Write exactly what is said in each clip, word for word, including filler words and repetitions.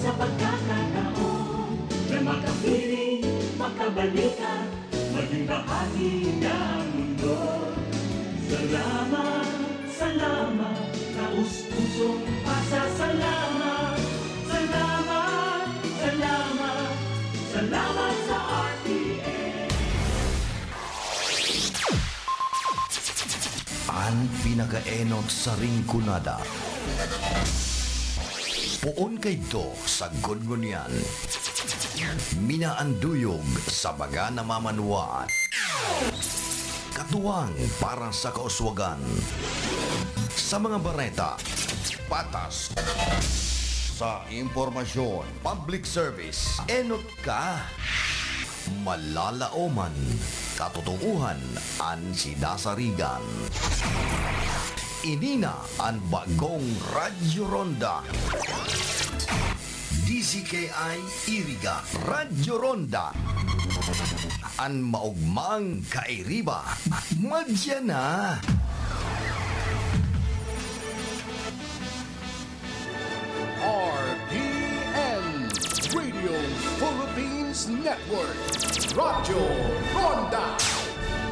Sa pagkakataon na makapiling, makabalikan, maging bahagi ng mundo. Salamat, salamat, taos-pusong pasasalamat. Salamat, salamat, salamat sa R T N. An pinakaenot sa Rinconada. Poon kaidto sagkod ngunyan. Minaanduyog sa baga na mamanwaan. Katuwang para sa kauswagan. Sa mga bareta, patas. Sa impormasyon, public service, enot ka. Malalaoman, katotoohan an sidasarigan. Ini na an bagong Radyo Ronda. D Z K I Iriga, Radyo Ronda. An maogmang kairiba, madya na. R P N, Radio Philippines Network, Radyo Ronda,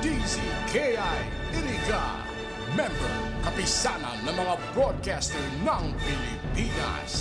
D Z K I Iriga, member, kapisanan ng mga broadcaster ng Pilipinas.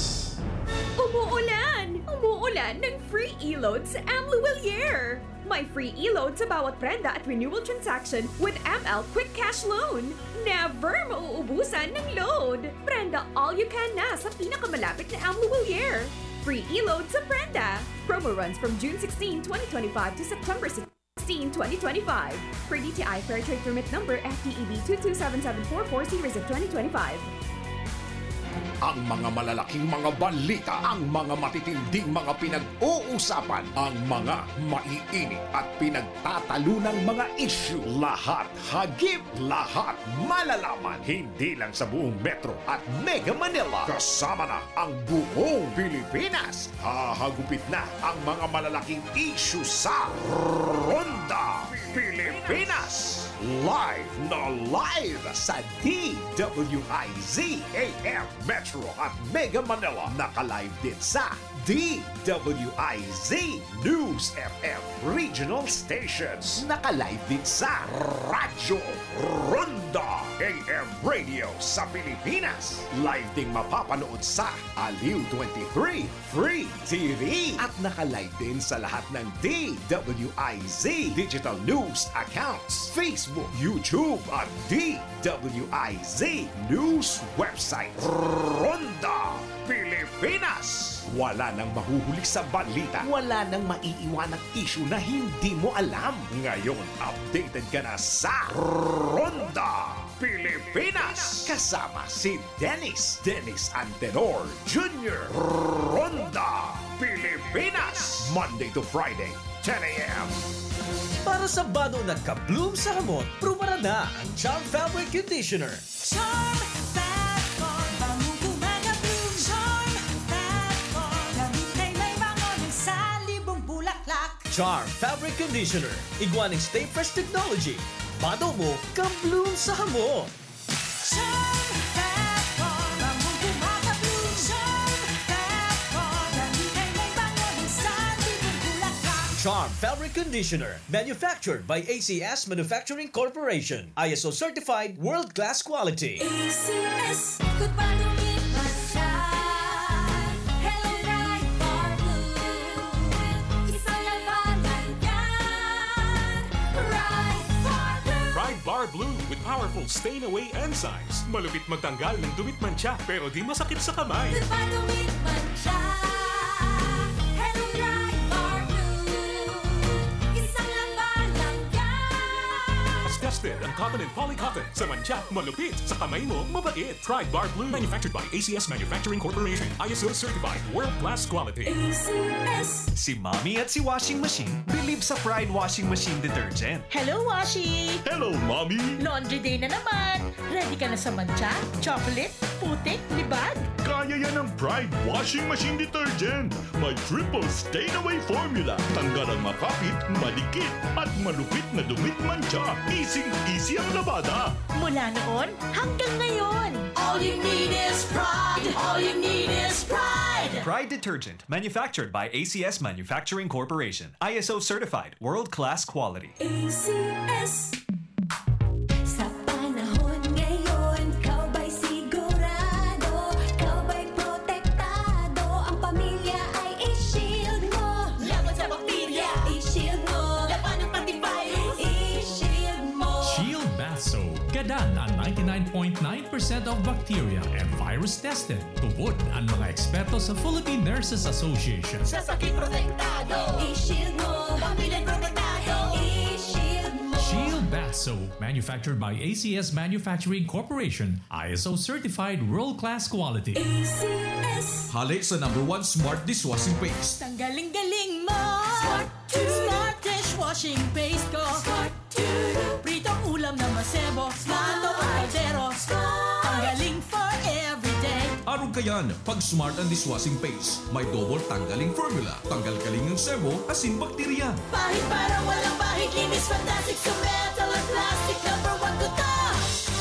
Umuulan! Umuulan ng free e-load sa M Luwilier! May free e-load sa bawat prenda at renewal transaction with M L Quick Cash Loan. Never mauubusan ng load! Prenda all you can na sa pinakamalapit na M Luwilier. Free e-load sa prenda. Promo runs from June sixteen, twenty twenty-five to September sixteen, twenty twenty-five. Per D T I Fair Trade Permit Number F T E B two two seven seven four four series of twenty twenty-five. Ang mga malalaking mga balita, ang mga matitinding mga pinag-uusapan, ang mga maiinit at pinagtatalunang mga isyu, lahat hagip, lahat malalaman. Hindi lang sa buong Metro at Mega Manila, kasama na ang buong Pilipinas. Hahagupit na ang mga malalaking isyu sa Ronda Pilipinas. Live na live sa D W I Z A M Metro at Mega Manila. Naka-live din sa D W I Z News F M Regional Stations. Naka-live din sa Radyo Ronda A M Radio sa Pilipinas. Live ding mapapanood sa Aliw twenty-three Free T V. At naka-live din sa lahat ng D W I Z digital news accounts, Facebook, YouTube, at D W I Z news website. Ronda Pilipinas. Wala nang mahuhuli sa balita. Wala nang maiiwanang isyu na hindi mo alam. Ngayon, updated ka na sa Ronda Pilipinas. Kasama si Dennis, Dennis Antenor Junior. Ronda Pilipinas. Monday to Friday, ten a m. Para sa badoon at ka-bloom sa hamot, prubaran na ang Charm Fabric Conditioner. Charm Fab Four, bangong gumagabloom. Charm Fab Four, gamit na may bango ng salibong bulaklak. Charm Fabric Conditioner, igwa ning Stay Fresh Technology. Bado mo, ka-bloom sa hamot. Charm Fab Four, bangong gumagabloom. Charm Fab Four, gamit na may bango ng salibong bulaklak. Charm Fabric Conditioner, manufactured by A C S Manufacturing Corporation. I S O certified, world-class quality. A C S, good pa dumit man siya. Hello, Pride Bar Blue. Isang labanan yan. Pride Bar Blue. Pride Bar Blue with powerful stain away enzymes. Malupit magtanggal ng dumit mantsa, pero di masakit sa kamay. Good pa dumit man siya. Hello, Pride Bar Blue. Isang labanan yan. Mas tested ang cotton and polycotton. Sa mantsa, malupit. Sa kamay mo, mabait. Pride Bar Blue. Manufactured by A C S Manufacturing Corporation. I S O certified. World-class quality. A C S. Si Mommy at si Washing Machine believe sa Pride Washing Machine Detergent. Hello, Washi! Hello, Mommy! Laundry day na naman! Ready ka na sa mantsa, chocolate, putik, libag? Kaya yan ng Pride Washing Machine Detergent. May triple stain away formula. Tanggal ang makapit, madikit, at malupit na dumit mantsa. Easing-easy ang labada. Mula noon hanggang ngayon. All you need is Pride. All you need is Pride. Pride detergent, manufactured by A C S Manufacturing Corporation. I S O certified, world-class quality. A C S. Sa panahon ngayon, ikaw ba'y sigurado? Ikaw ba'y protektado? Ang pamilya ay i-shield mo. Laban sa bakterya, i-shield mo. Laban ng antivirus, i-shield mo. Shield Bath Soap. Gadan ang ninety-nine point nine percent of bacteria and virus tested. Tubod ang mga eksperto sa Philippine Nurses Association. Sa sakit protektado, i-shield mo. Pamilya protektado, i-shield mo. Shield Bath Soap, manufactured by A C S Manufacturing Corporation, I S O certified world-class quality. A C S. Hale sa number one smart dishwashing paste. Tanggaling galing mo. Smart, smart dishwashing paste ko. Smart. Pritong ulam na masebo. Smart o kaldero. Smart. Tanggaling for everyday. Arog kayan, pag smart ang dishwashing paste, may double tanggaling formula. Tanggal galing ang sebo, asin bakterya. Pahid para walang bahid. Linis fantastic sa metal at plastic. Number one ko to.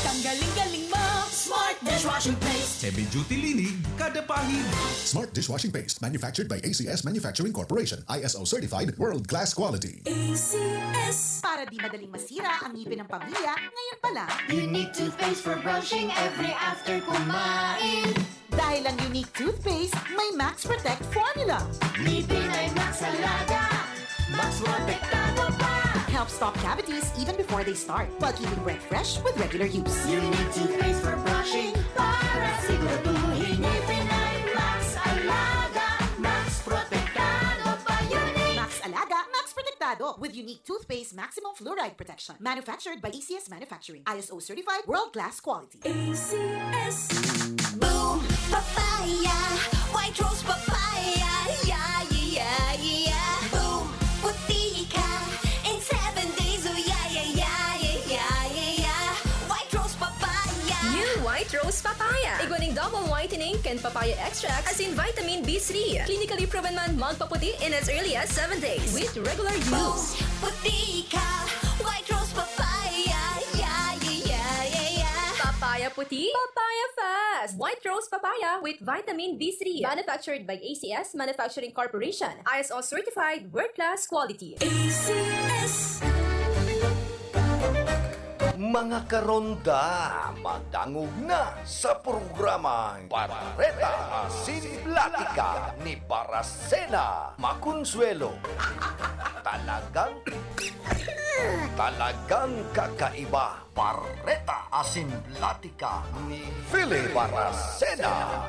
Tanggaling galing mo. Smart dishwashing paste. Heavy duty linig, kada pahid. Smart dishwashing paste, manufactured by A C S Manufacturing Corporation, I S O certified, world-class quality. A C S. Para di madaling masira ang ngipin ng pamilya, ngayon pa lang. Unique toothpaste for brushing every after kumain. Dahil ang Unique Toothpaste may Max Protect Formula. Ngipin ay Max Alaga. Max Protektado pa. Helps stop cavities even before they start, while keeping breath fresh with regular use. Unique toothpaste for brushing para siguraduhin ngipin ay Max Alaga. Max Protektado pa. Unique. Max Alaga, Max Protektado with Unique Toothpaste Maximum Fluoride Protection. Manufactured by A C S Manufacturing. I S O certified, world-class quality. A C S. Boom! Papaya! White Rose Papaya! Yeah, yeah, yeah, yeah! Boom! Puti ka in seven days! Oh, yeah, yeah, yeah, yeah, yeah, yeah, yeah! White Rose Papaya! New White Rose Papaya. Igwa ning double whitening kan papaya extract asin vitamin B three. Clinically proven man magpaputi in as early as seven days with regular use. Puti ka! White Rose Papaya! Yeah, yeah, yeah, yeah, yeah! Papaya puti, papaya fast. White Rose Papaya with vitamin B three. Manufactured by A C S Manufacturing Corporation. I S O certified, world-class quality. A C S. Mga karonda, madangog na sa programang Bareta Asin Platika ni Baracena Maconsuelo. Talagang, talagang kakaiba. Bareta Asin Platika ni Philip Baracena.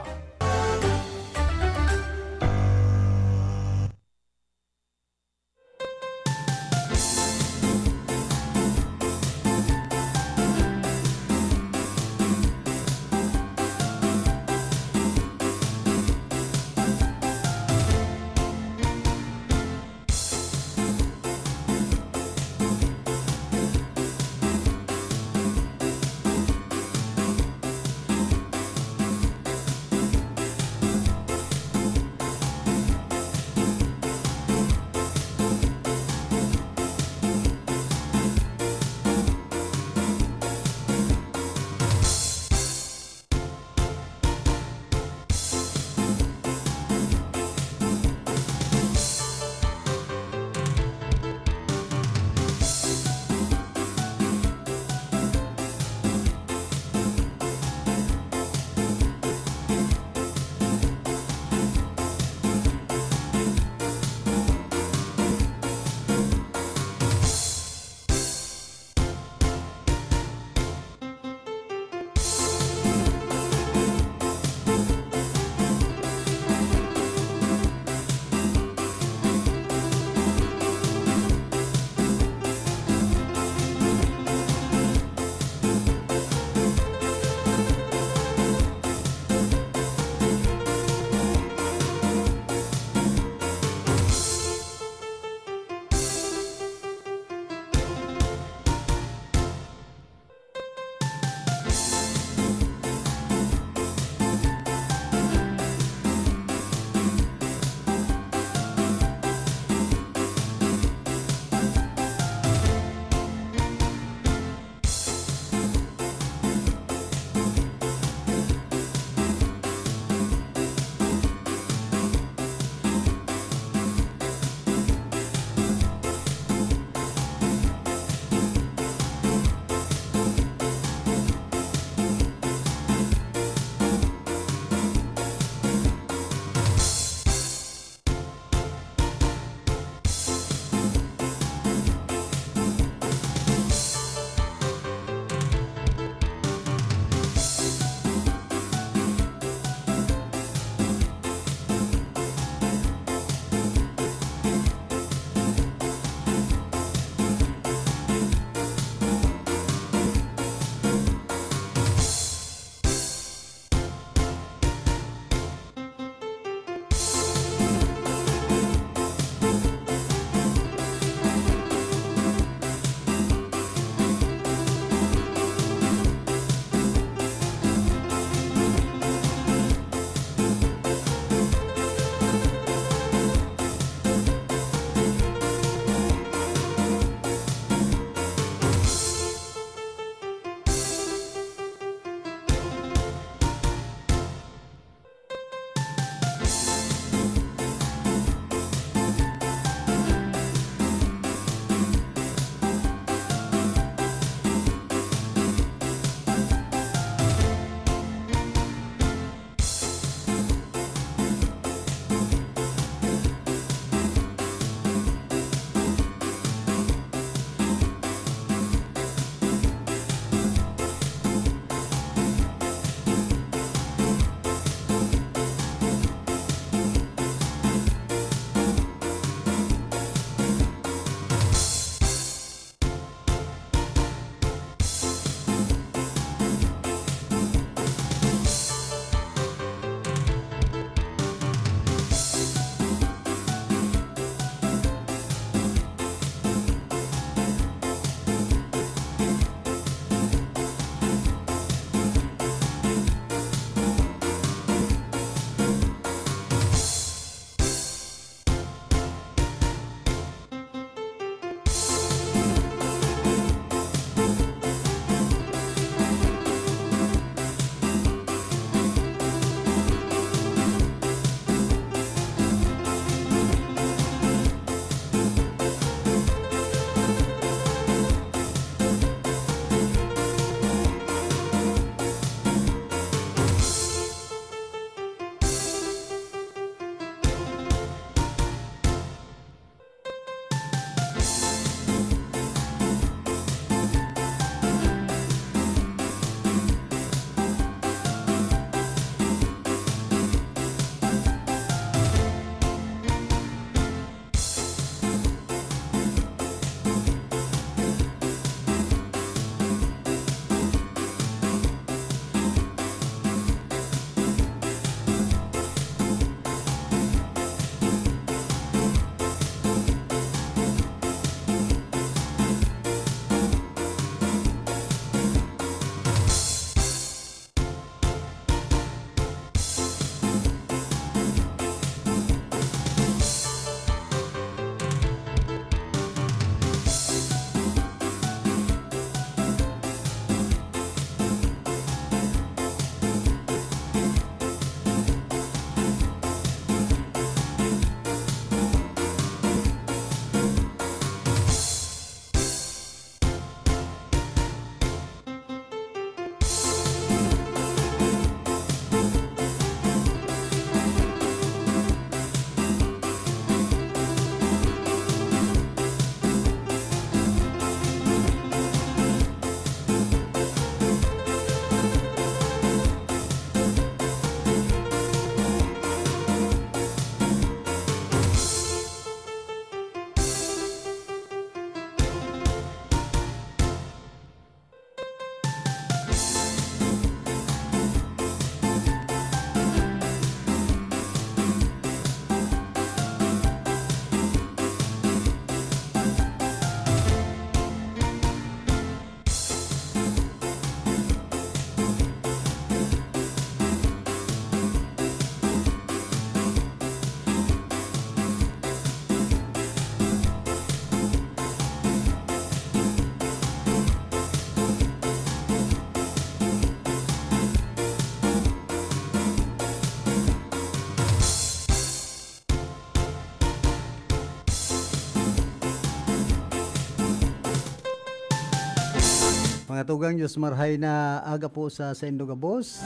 Tugang Diyos, marhay na aga po sa saindo gabos.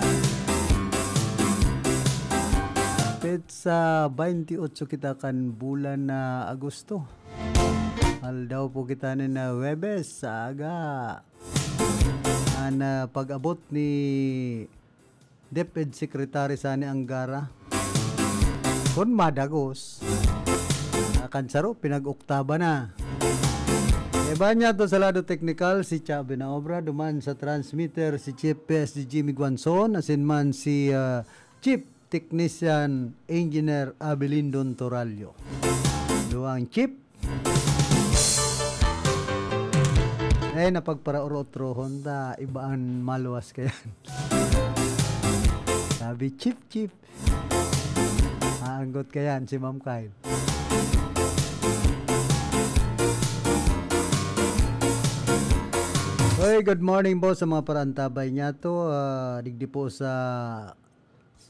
Petsa twenty-eight kita kan bulan na Agosto. Aldaw po kita nin, ah, Huwebes sa aga. An, ah, pag-abot ni DepEd Secretary Sani Angara. Kun madagos, ah, kan saro, pinag-oktaba na. Iba niya to sa lado teknikal, si Cha Benaobra, duman sa transmitter, si Chief P S D Jimmy Guanzon, asin man si, ah, Chief Technician Engineer Abilindon Torallo. Duwang Chief. Eh, napagparauro-utrohon ta, iba an maluwas kayan. Sabi, "Chief, chief." Aanggot kayan si Ma'am Kyle. Hoy, good morning po sa mga paraantabay niya to. Ah, digdi po sa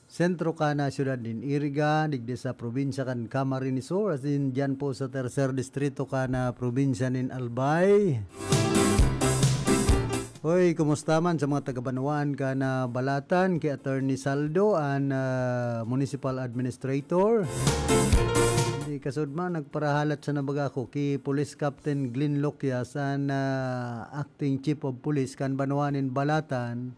sentro kan, ah, siyudad nin Iriga, digdi sa probinsya kan Camarines Sur, asin diyan po sa tercer distrito kan, ah, probinsya nin Albay. Hoy, kumusta man sa mga taga-banwaan kan, ah, Balatan, ki Attorney Saldo, an, ah, municipal administrator? Di kasud man, nagparahalat sa nabaga ko ki Police Captain Glenn Lokias, an, ah, acting chief of police kan banwaan nin Balatan.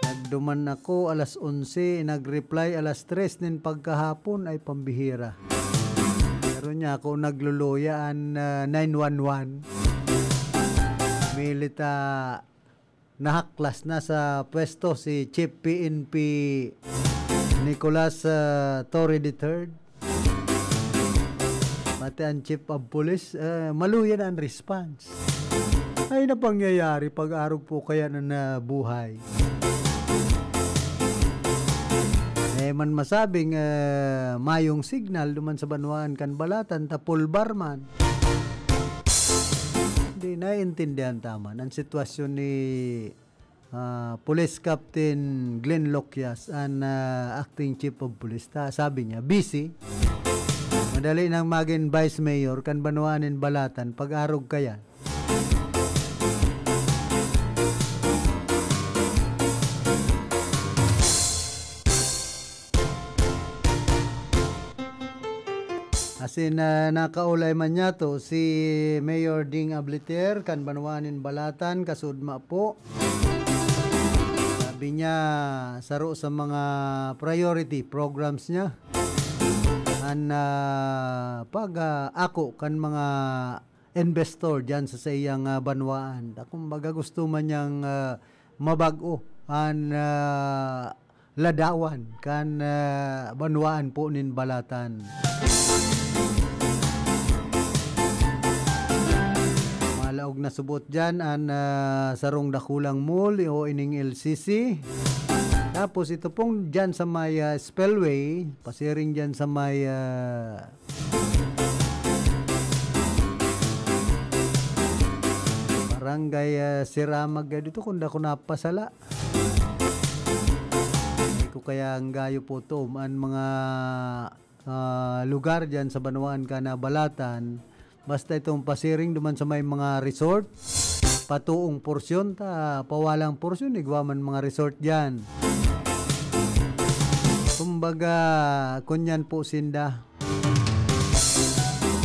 Nagduman ako alas onse, nag-reply alas tres nin pagkahapon, ay pambihira. Pero niya ako nagluluya an, ah, nine one one. Milita nahaklas na sa pwesto si Chief P N P Nicolas, ah, Torre the third. Pati ang Chief of Police, ah, maluya na ang response. Ay, na pangyayari pag-arog po kaya na nabuhay. Eh, man masabing, ah, mayong signal duman sa banwaan kan Balatan, ta pulbar man. Hindi naiintindihan ta man ang sitwasyon ni, ah, Police Captain Glenn Lokias, an, ah, acting chief of police. Ta, sabi niya, busy. Madali nang magin vice mayor kan banwaan nin Balatan pag-arog kaya. Asin, ah, nakaulay man niya to si Mayor Ding Abliter kan banwaan nin Balatan, kasudma po. Sabi niya, saro sa mga priority programs niya an, ah, pag, ah, ako kan mga investor diyan sa saiyang, ah, banwaan. Ta kumbaga gusto man niyang, ah, mabag-o an, ah, ladawan kan, ah, banwaan po nin Balatan. Malaog na subot diyan an, ah, sarong dakulang mall o ining L C C. Tapos ito pong diyan sa may, ah, spillway, pasiring diyan sa may, ah, Barangay, ah, Siramag, ah, dito kung dako napasala. Hindi ko kaya ang gayo po to, an mga, ah, lugar diyan sa banwaan kan Balatan. Basta itong pasiring duman sa may mga resort, patuong porsyon ta, pawalang porsyon, igwa man mga resort diyan. Kumbaga, kunyan po sinda.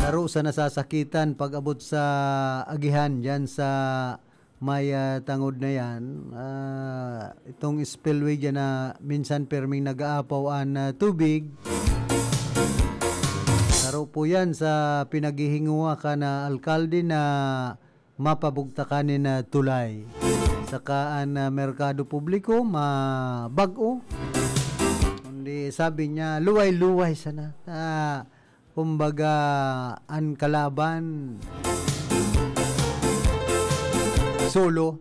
Saro sa nasasakitan pag-abot sa agihan diyan sa may, ah, tangod na yan. Ah, itong spillway diyan na minsan perming nag-aapaw an, ah, tubig. Saro po yan sa pinaghihinguha kan alkalde na mapabugtakan nin, ah, tulay. Saka an, ah, merkado publiko, mabag-o. Kundi sabi niya, luway-luway sana. Ah, kumbaga, an kalaban, solo,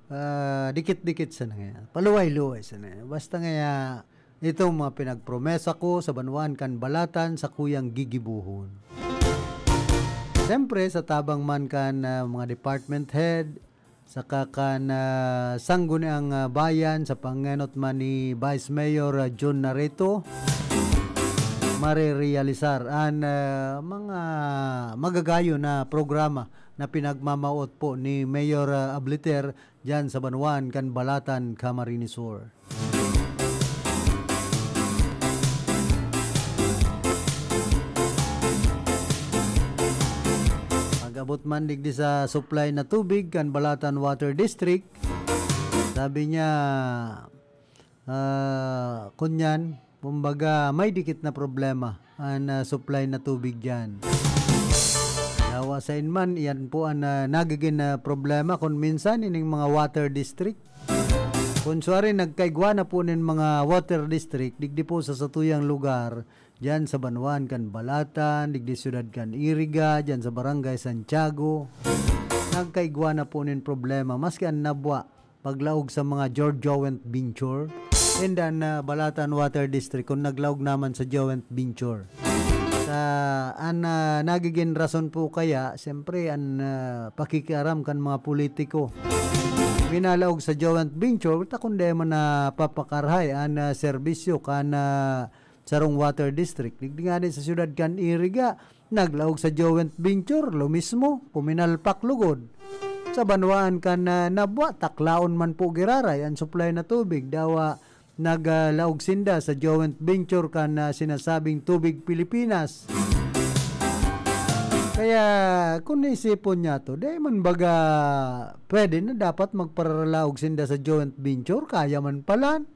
ah, dikit-dikit sana ngayon. Paluway-luway sana ngayon. Basta ngaya, itong mga pinagpromesa ko sa banwaan kan Balatan, sakuyang gigibohon. Siyempre, sa tabang man kan, ah, mga department head, saka kan, ah, Sangguniang, ah, Bayan, sa pangenot man ni Vice Mayor, ah, Jun Narito, marerealisar an, ah, mga magagayon na programa na pinagmamawot po ni Mayor, ah, Abliter diyan sa banwaan kan Balatan, Camarines Sur. Pag-abot man digdi sa supply na tubig kan Balatan Water District, sabi niya, ah, kunyan, kumbaga, may dikit na problema an, ah, supply na tubig diyan. Yawa sa inman, iyan po an, ah, nagigin na problema kun minsan ining mga water district. Kun suwari, nagkaigwa na po nin mga water district, digdi po sa satuyang lugar, diyan sa banwaan kan Balatan, digdi siyudad kan Iriga, diyan sa Barangay Santiago. Nagkaigwa na po nin problema, maski an Nabua, paglaog sa mga joint, joint venture. And an, ah, Balatan Water District, kung naglaog naman sa joint venture. Sa, an, ah, nagigin rason po kaya, siyempre, an, ah, pakikiaram kan mga politiko. Minalaog sa joint venture, ta kung di man napapakarhay an, ah, serbisyo kan, ah, sarong water district. Digdi ngani sa siyudad kan Iriga, naglaog sa joint venture, lo mismo, puminalpak lugod. Sa banwaan kan, ah, Nabua, taklaon man po giraray an supply na tubig. Dawa, naglaog sinda sa joint venture kan, ah, sinasabing Tubig Pilipinas. Kaya, kung naisipon niya to, di man baga pwede na dapat magparalaog sinda sa joint venture, kaya man palan.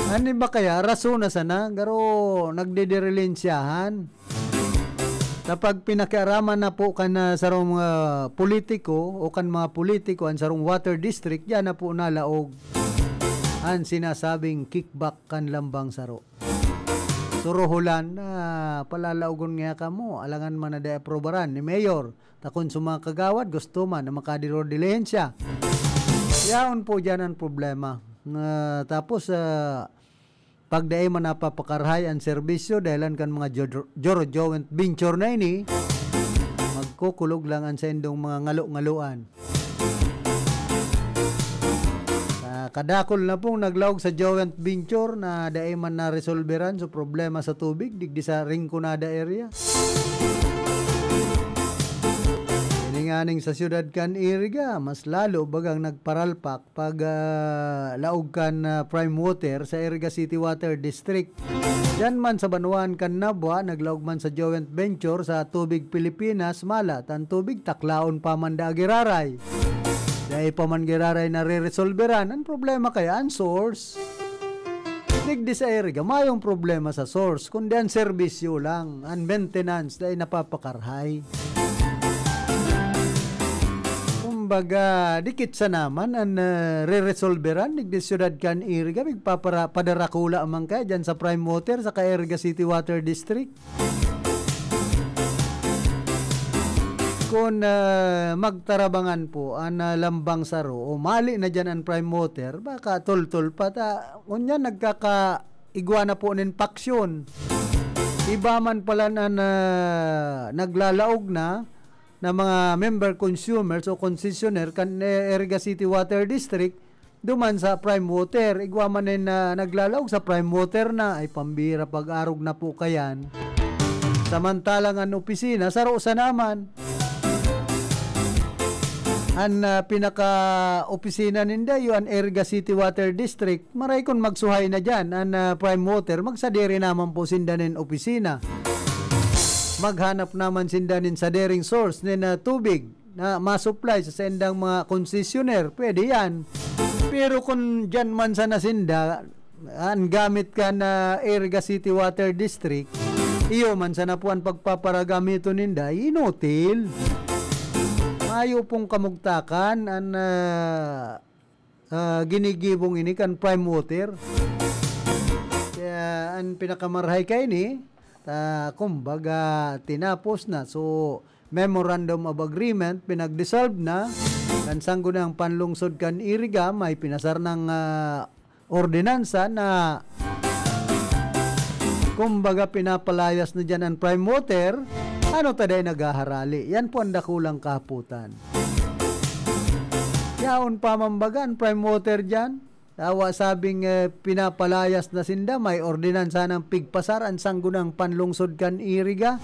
Ano ba kaya? Rason na sana, garo nagdidirelensyahan. Kapag pinakiaraman na po kan, ah, sarong mga politiko o kan mga politiko an sarong water district, diyan na po nalaog an sinasabing kickback kan lambang saro. Suruhulan na palalaogon nga kamo, alangan man na di aprobaran ni Mayor. Takon sa mga kagawad, gusto man na makadiror dilihensya. Yaon po diyan ang problema. Na, tapos, ah, pag dai man napapakarhay an serbisyo dahilan kan mga jor-, jor-, joint venture na ini, magkukulog lang an saindong mga ngalo-ngaloan. Ah, kadakul na pong naglaog sa joint venture na dai man naresolberan so problema sa tubig digdi sa Rinconada area. Ini nganing sa siyudad kan Iriga, mas lalo bagang nagparalpak pag, ah, laog kan, ah, Prime Water sa Iriga City Water District. Diyan man sa banwaan kan Nabua, naglaog man sa joint venture sa Tubig Pilipinas, malat an tubig taklaon pa man da giraray. Dai pa man giraray nare-resolberan. Ang problema kaya, ang source. Digdi sa Iriga, mayong problema sa source, kundi ang serbisyo lang, ang maintenance, dai napapakarhay. Kumbaga, dikit sa naman ang, ah, re-resolberan digdi siyudad kan Iriga, migpapara-, padarakula man kaya dyan sa Prime Water, sa Iriga City Water District. Kun, ah, magtarabangan po an, ah, lambang saro o mali na dyan an Prime Water, baka toltol pa ta. Ngunyan nagkakaigwa na po nin paksyon. Iba man pala na, na naglalaog na, na mga member consumers o concessionaire kan, eh, Iriga City Water District, duman sa Prime Water. Igwa man nin, ah, naglalaog sa Prime Water na, ay pambira pag-arog na po kayan. Samantalang an opisina, saro sa naman. An, ah, pinaka-opisina ninda, iyo an Iriga City Water District. Maray kun magsuhay na dyan, an, ah, Prime Water, magsadiri naman po sinda nin opisina. Maghanap naman sinda nin sadiring source nin, ah, tubig na ma-supply sa saindang mga concessionaire, pwede yan. Pero kung dyan man sana sinda, an gamit kan Iriga City Water District, iyo man sana po an pagpaparagamiton ninda, inutil. Mayo pong kamugtakan an, ah, ah, ginigibong ini kan Prime Water. Kaya an pinakamarahay kaini, ta, kumbaga, tinapos na. So, Memorandum of Agreement, pinag-dissolve na. Kan Sangguniang Panlungsod kan Iriga, may pinasar ng, ah, ordinansa na, kumbaga, pinapalayas na dyan ang Prime Water. Ano ta dai naghaharali? Yan po ang dakulang kahaputan. Yaon pa man baga an Prime Water dyan? Tawa sabing, eh, pinapalayas na sinda, may ordinansa ng pigpasar ang Sangguniang Panlungsod kan Iriga.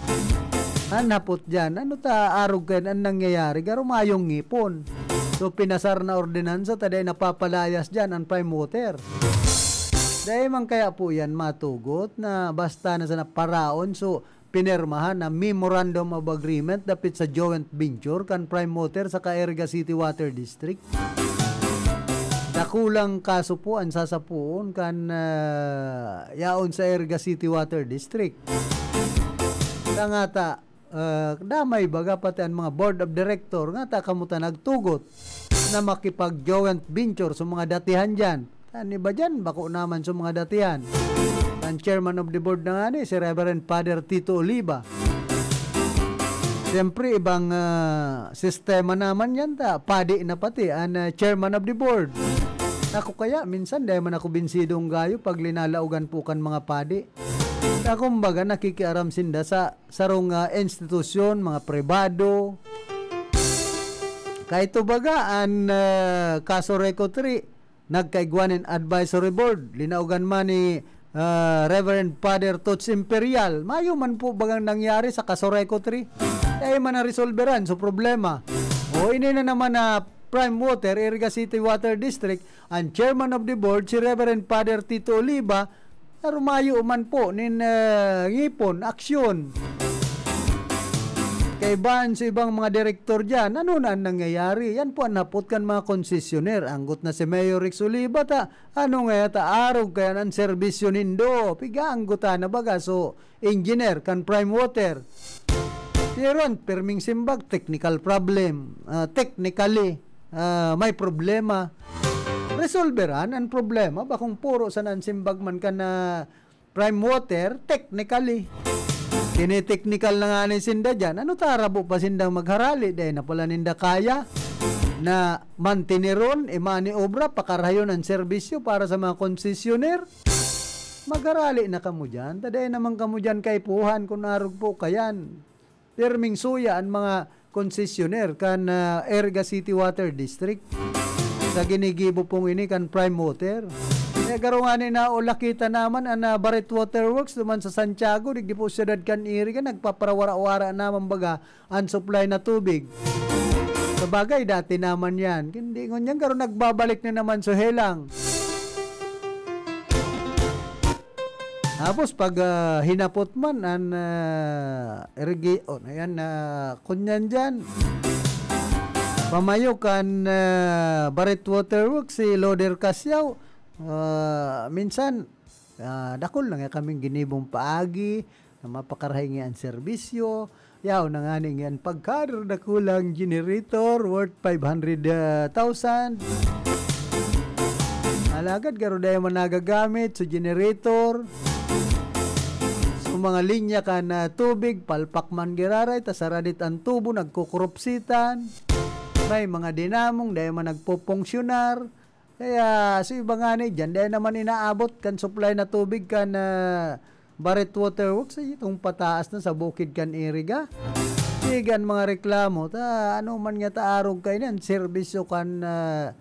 An hapot diyan, ano ta arog kayan an nangyayari? Garo mayong ngipon. So, pinasar na ordinansa ta dai napapalayas diyan an Prime Water. Dai man kaya po yan matugot na basta na sana paraon. So, pinirmahan na Memorandum of Agreement dapit sa joint venture kan Prime Water saka Iriga City Water District. Dakulang kaso po an sasapuon kan, ah, yaon sa Iriga City Water District. Sa ngata, ah, damay baga pati an mga board of director, ngata kamo ta nagtugot na makipag-joint venture sa mga datihan diyan. An iba diyan, bako naman sa mga datihan. Ang chairman of the board na nga ni, si Reverend Father Tito Oliva. Siyempre, ibang, ah, sistema naman yan ta. Padi na pati, ang, ah, chairman of the board. Ako kaya, minsan, dahil man ako binsidong gayo pag linalaogan po kan mga padi. Kaya kumbaga, nakikiaram sinda sa sarong, ah, institusyon, mga pribado. Kaya ito baga, ang, ah, kaso Reco three, nagkaigwa nin advisory board. Linaogan man ni, ah, Reverend Father Toots Imperial. Mayo man po bagang nangyari sa kaso Reco three. Dai man naresolberan so problema. O, ini na naman na Prime Water, Iriga City Water District, ang chairman of the board, si Reverend Father Tito Oliva, na rumayo man po nin, ah, ngipon, aksyon. Kaibahan sa ibang mga direktor diyan, ano na ang nangyayari? Yan po ang napot kan mga konsesyoner. Anggot na si Mayor Rex Oliva ta, ano nga yata, arog kaya ang serbisyo nindo? Piga anggot na baga, so, engineer kan Prime Water. Pero ang pirming simbag, technical problem. Ah, technically, ah, may problema. Resolberan ang problema, bakong puro sana ang simbag man kan, ah, Prime Water, technically. Tiniteknikal na nga ni sinda dyan. Ano ta, rabo pa sindang magharali? Dahil na pala ninda kaya na mantineron, imani obra, pakarayon ang serbisyo para sa mga konsesyoner. Magharali na kamo dyan. Taday naman kamo dyan kaipuhan kung arog po kayan. Pirming suya ang mga konsesyoner kan, ah, Iriga City Water District. Sa ginigibo pong ini kan Prime Water. Kaya garo nga ni naulakita naman ang, ah, Barret Water Works duman sa Santiago, digdi po siyudad kan Iriga, nagpaparawara-wara naman baga ang supply na tubig. Sa bagay, dati naman yan. Hindi ngunyan, garo nagbabalik na naman sa helang. Tapos pag, ah, hinapot man an, ah, irigi-, oh, ayan, ah, kunyan dyan. Pamayo kan, ah, Barret Water Works, si Loder Casiao, ah, minsan, ah, dakul na nga kaming ginibong paagi na mapakarahay nga an serbisyo. Yaon na ngani ngan pagkadar dakulang generator worth five hundred thousand. Alagad garo dai man nagagamit so generator. So mga linya kan, ah, tubig, palpak man giraray, ta saradit an tubo, nagkukurupsitan. May mga dinamong dai man nagpopongsyonar. Kaya so iba ngani dyan, dai naman inaabot kan supply na tubig kan, ah, Barret Water Works, ay itong pataas na sa bukid kan Iriga. Sige an mga reklamo, ta ano man nga ta arog kaiyan, serbisyo kan, ah,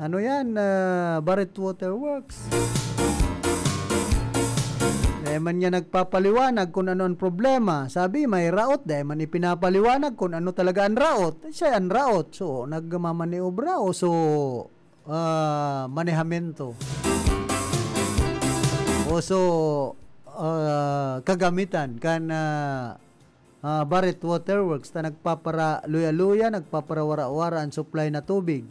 ano yan, ah, Barret Water Works. Dai man niya nagpapaliwanag kung ano ang problema. Sabi, may raot, dai man ipinapaliwanag kung ano talaga ang raot. Siya ang raot. So, nagmamaniobra o so, ah, manehamento. O so, ah, kagamitan kan, ah, ah, Barret Water Works ta nagpaparaluya-luya, nagpaparawara-wara an supply na tubig.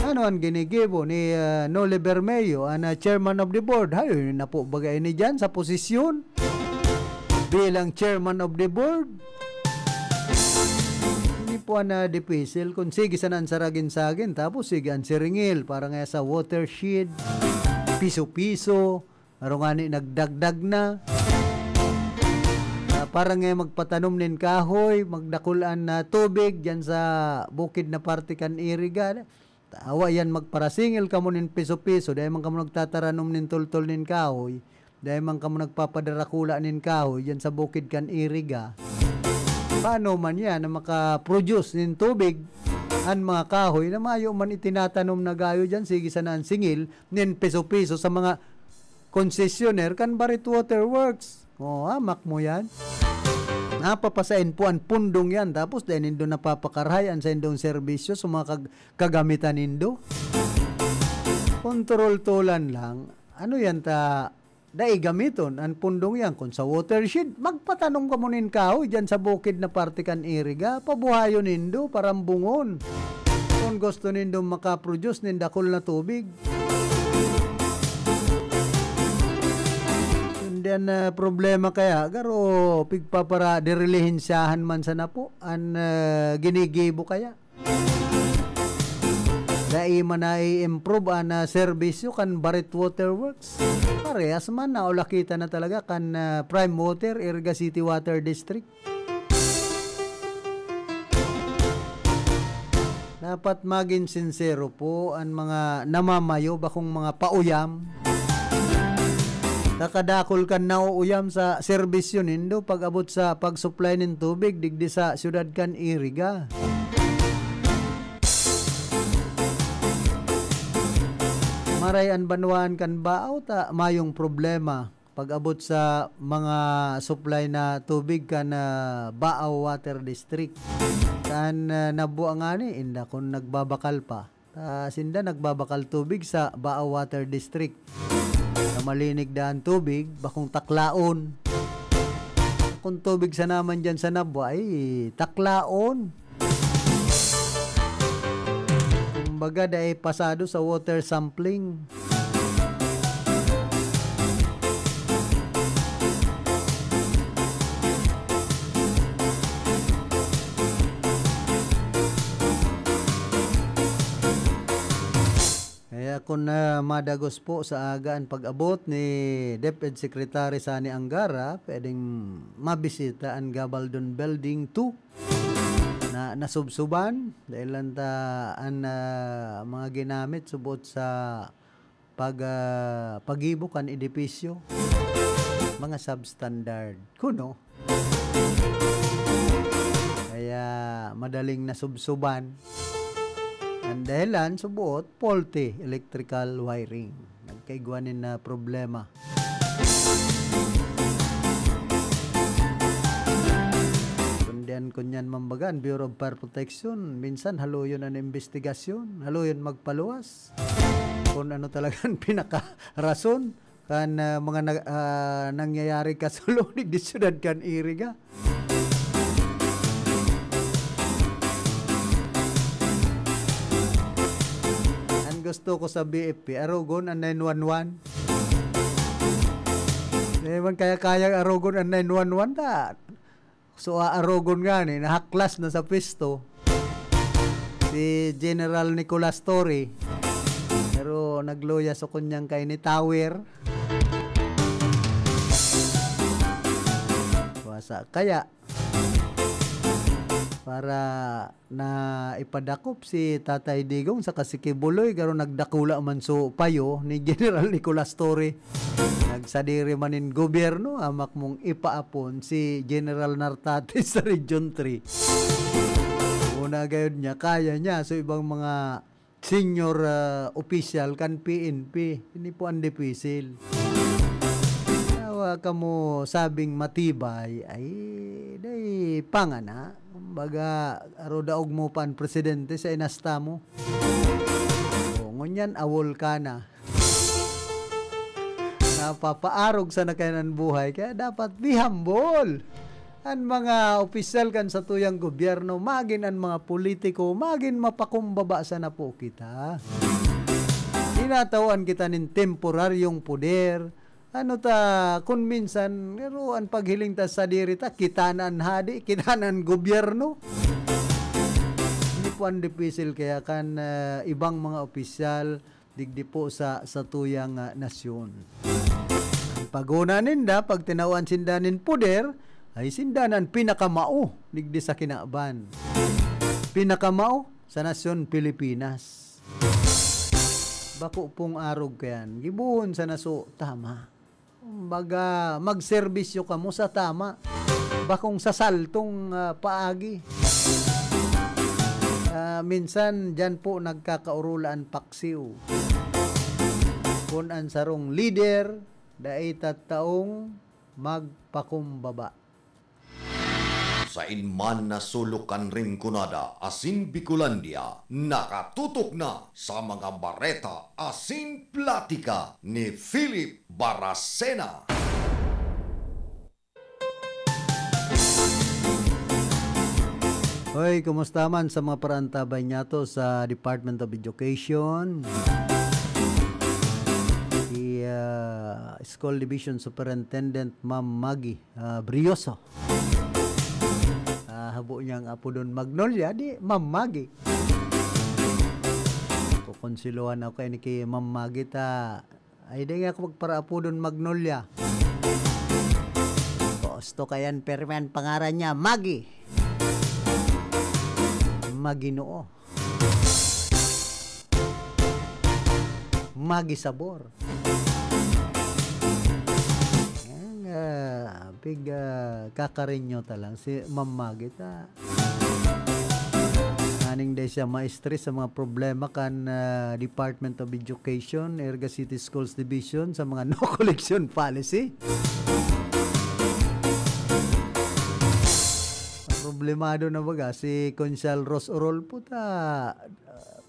Ano an ginigibo ni, ah, Noli Bermeo, an, ah, chairman of the board? Hayo na po bagay ni dyan sa posisyon bilang chairman of the board. Hindi po na dipisil kung sige sana ang saragin-sagin, tapos sige ang siringil, para nga sa watershed, piso-piso, arong ani nagdagdag na. Ah, para nga magpatanom nin kahoy, magdakul an, ah, tubig dyan sa bukid na parte kan Iriga. Awa yan, magparasingil kamo nin piso-piso, dahil man kamo nagtataranom nin tultol nin kahoy, dahil man kamo nagpapadarakula nin kahoy dyan sa bukid kan Iriga. Paano man yan na makaproduce nin tubig an mga kahoy na mayo man itinatanom na gayo dyan? Sige sana ang singil nin piso-piso sa mga concessionaire kan Barret Water Works. O, hamak mo yan. Napapasain po an pundong yan, tapos dai nindo napapakarahay an saindong serbisyo sa mga kag-, kagamitan nindo. Kontrol tolan lang. Ano yan ta, dai gamiton an pundong yan. Kung sa watershed, magpatanom kamo nin kahoy dyan sa bukid na parte kan iriga. Pabuhayon nindo, parambungon. Kung gusto nindo makaproduce nin dakul na tubig. Hindi an, ah, problema kaya, garo pigpapara-, dirilihinsyahan man sana po an, ah, ginigibo kaya. Dai man nai-improve an, ah, serbisyo kan Barit Water Works. Parehas man, naulakitan na talaga kan, ah, Prime Water, Iriga City Water District. Dapat magin sinsero po an mga namamayo, bakong mga pauyam. Kakadakul kan nauuyam sa serbisyo nindo pag-abot sa pag-supply nin tubig digdi sa siyudad kan Iriga. Maray an banwaan kan Baaw ta mayong problema pag-abot sa mga supply na tubig kan, ah, Baaw Water District. Kan, ah, Nabua ngani, inda kun nagbabakal pa. Ah, sinda nagbabakal tubig sa Baaw Water District. Sa malinig daan tubig, bakong taklaon. Kung tubig sa naman dyan sa Nabua, ay taklaon. Kumbaga, dai pasado sa water sampling. Kaya kun, ah, madagos po sa aga an pag-abot ni DepEd Secretary Sonny Angara, pwedeng mabisita an Gabaldon Building two na nasubsuban dahil lang ta an, ah, mga ginamit subot sa pag, ah, paggibo kan edipisyo, mga substandard. Kuno? Kaya madaling nasubsuban. Ang dahilan, subuot, faulty electrical wiring. Nagkaigwa nin, ah, problema. Kundian, kunyan mambagan, Bureau of Fire Protection, minsan haluyon an investigasyon, haluyon magpaluwas. Kung ano talaga ang pinakarason kan, ah, mga nag-, ah, nangyayari kasulog digdi syudad kan Iriga. Ang gusto ko sa B F P, arogon ang nine one one. Di man kaya-kayang arogon ang nine one one ta. So, aarogon ngani, nahaklas na sa pwesto si General Nicolas Torre. Pero nagluya sa kunyang kaini tower. Wasa. Kaya, para na ipadakop si Tatay Digong saka si Kibuloy, garo nagdakula man so payo ni General Nicolas Torre. Nagsadiri man nin gobyerno, amak mong ipaapon si General Nartates sa Region three. Una gayud niya, kaya niya. So, ibang mga senior, ah, opisyal kan P N P, ini po ang dipisil. Yawa kamo sabing matibay, ay, dai pangana. Kumbaga, aro daog mo pa an presidente sa inasta mo. O, ngunyan, awol ka na. Napapaarog sana kaiyan an buhay, kaya dapat be humble. An mga opisyal kan satuyang gobyerno, magin an mga politiko, magin mapakumbaba sana po kita. Tinatawan kita nin temporaryong poder. Ano ta, kun minsan, pero an paghiling ta sadiri ta, kita na an hadi, kita na an gobyerno. Ini po ang dipisil kaya kan, ah, ibang mga opisyal, digdi po sa satuyang, ah, nasyon. An pagona ninda, pag tinawan sinda nin poder, ay sinda na an pinakamao digdi sa kinaban. Pinakamao sa nasyon Pilipinas. Bako pong arog kayan. Gibohon sana so tama. Kumbaga, magserbisyo kamo sa tama. Bakong sa saltong, ah, paagi. Ah, minsan, diyan po nagkakaurula an paksiw. Kun an sarong lider, dai tattaong magpakumbaba. Kain man na sulok kan Rinconada asin Bicolandia, nakatutok na sa mga bareta asin platika ni Philip Baracena. Hoy, kumusta man sa mga paraantabay niyato sa Department of Education? Si ah, School Division Superintendent Ma'am Maggie ah, Brioso. Ah, habo niyang apodon Magnolia, di Ma'am Maggie. Kukonsilohan ako ini ki Ma'am Maggie ta. Ay, di nga ako magparaapodon Magnolia. Gusto kayan, pero may pangaran niya, Maggie. Maginoo. Maggie Sabor. Yan, ah, big ah, kakarinyo ta lang si Ma'am Maggie ta. Aning dai siya ma-stress sa mga problema kan ah, Department of Education, Erga City Schools Division sa mga no collection policy. Problemado na baga si Konsehal Ros Orol, puta. Ah,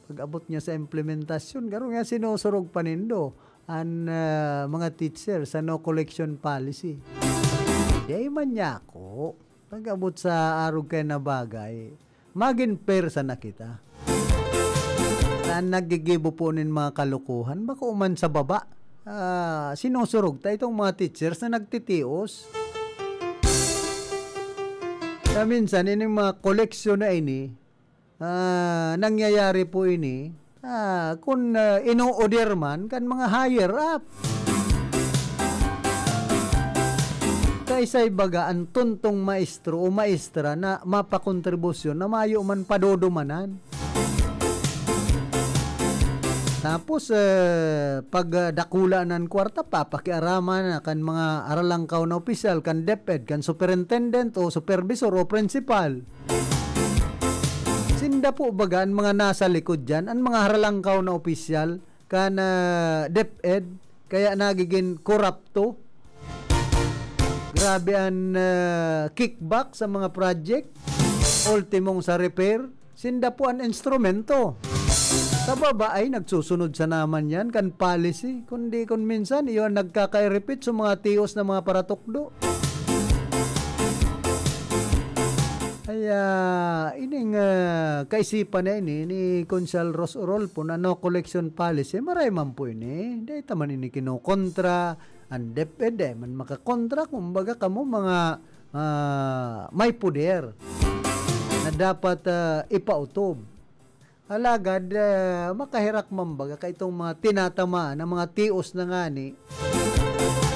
pag-abot niya sa implementasyon, garo nga sinusurog pa nindo an ah, mga teacher sa no collection policy. Dai man niya ako. Pag-abot sa arog kaya na bagay, magin fair sana kita. An naggigibo po nin mga kalokohan, bako man sa baba. Ah, sinusurog ta itong mga teachers na nagtitios. Kaya minsan, ining mga koleksyon na ini, ah, nangyayari po ini, ah, kun ah, ino-order man kan mga higher up. Kaisay baga an tontong maestro o maestra na mapakontribusyon na mayo man padodomanan. Tapos, eh, pag ah, dakula nan kwarta, papakiaraman na kan mga aralangkaw na opisyal, kan DepEd, kan superintendent o supervisor o principal. Sinda po baga an mga nasa likod diyan, an mga haralangkaw na opisyal kan ah, DepEd, kaya nagigin korapto. Grabe an ah, kickback sa mga project, ultimong sa repair. Sinda po an instrumento. Sa baba ay nagsusunod sa naman yan kan policy, kundi kun minsan iyo an nagkakairipit sa mga tios na mga paratukdo. Kaya ining ah, kaisipan na ini ni Konsehal Ros Orolpo na no collection policy, maray man po ini. Dai ta man ini kinokontra, an DepEd dai man makakontra. Kumbaga kamo mga ah, may poder na dapat ah, ipautob. Alagad, ah, makaherak man baga kaitong mga tinatamaan na mga tios na ngani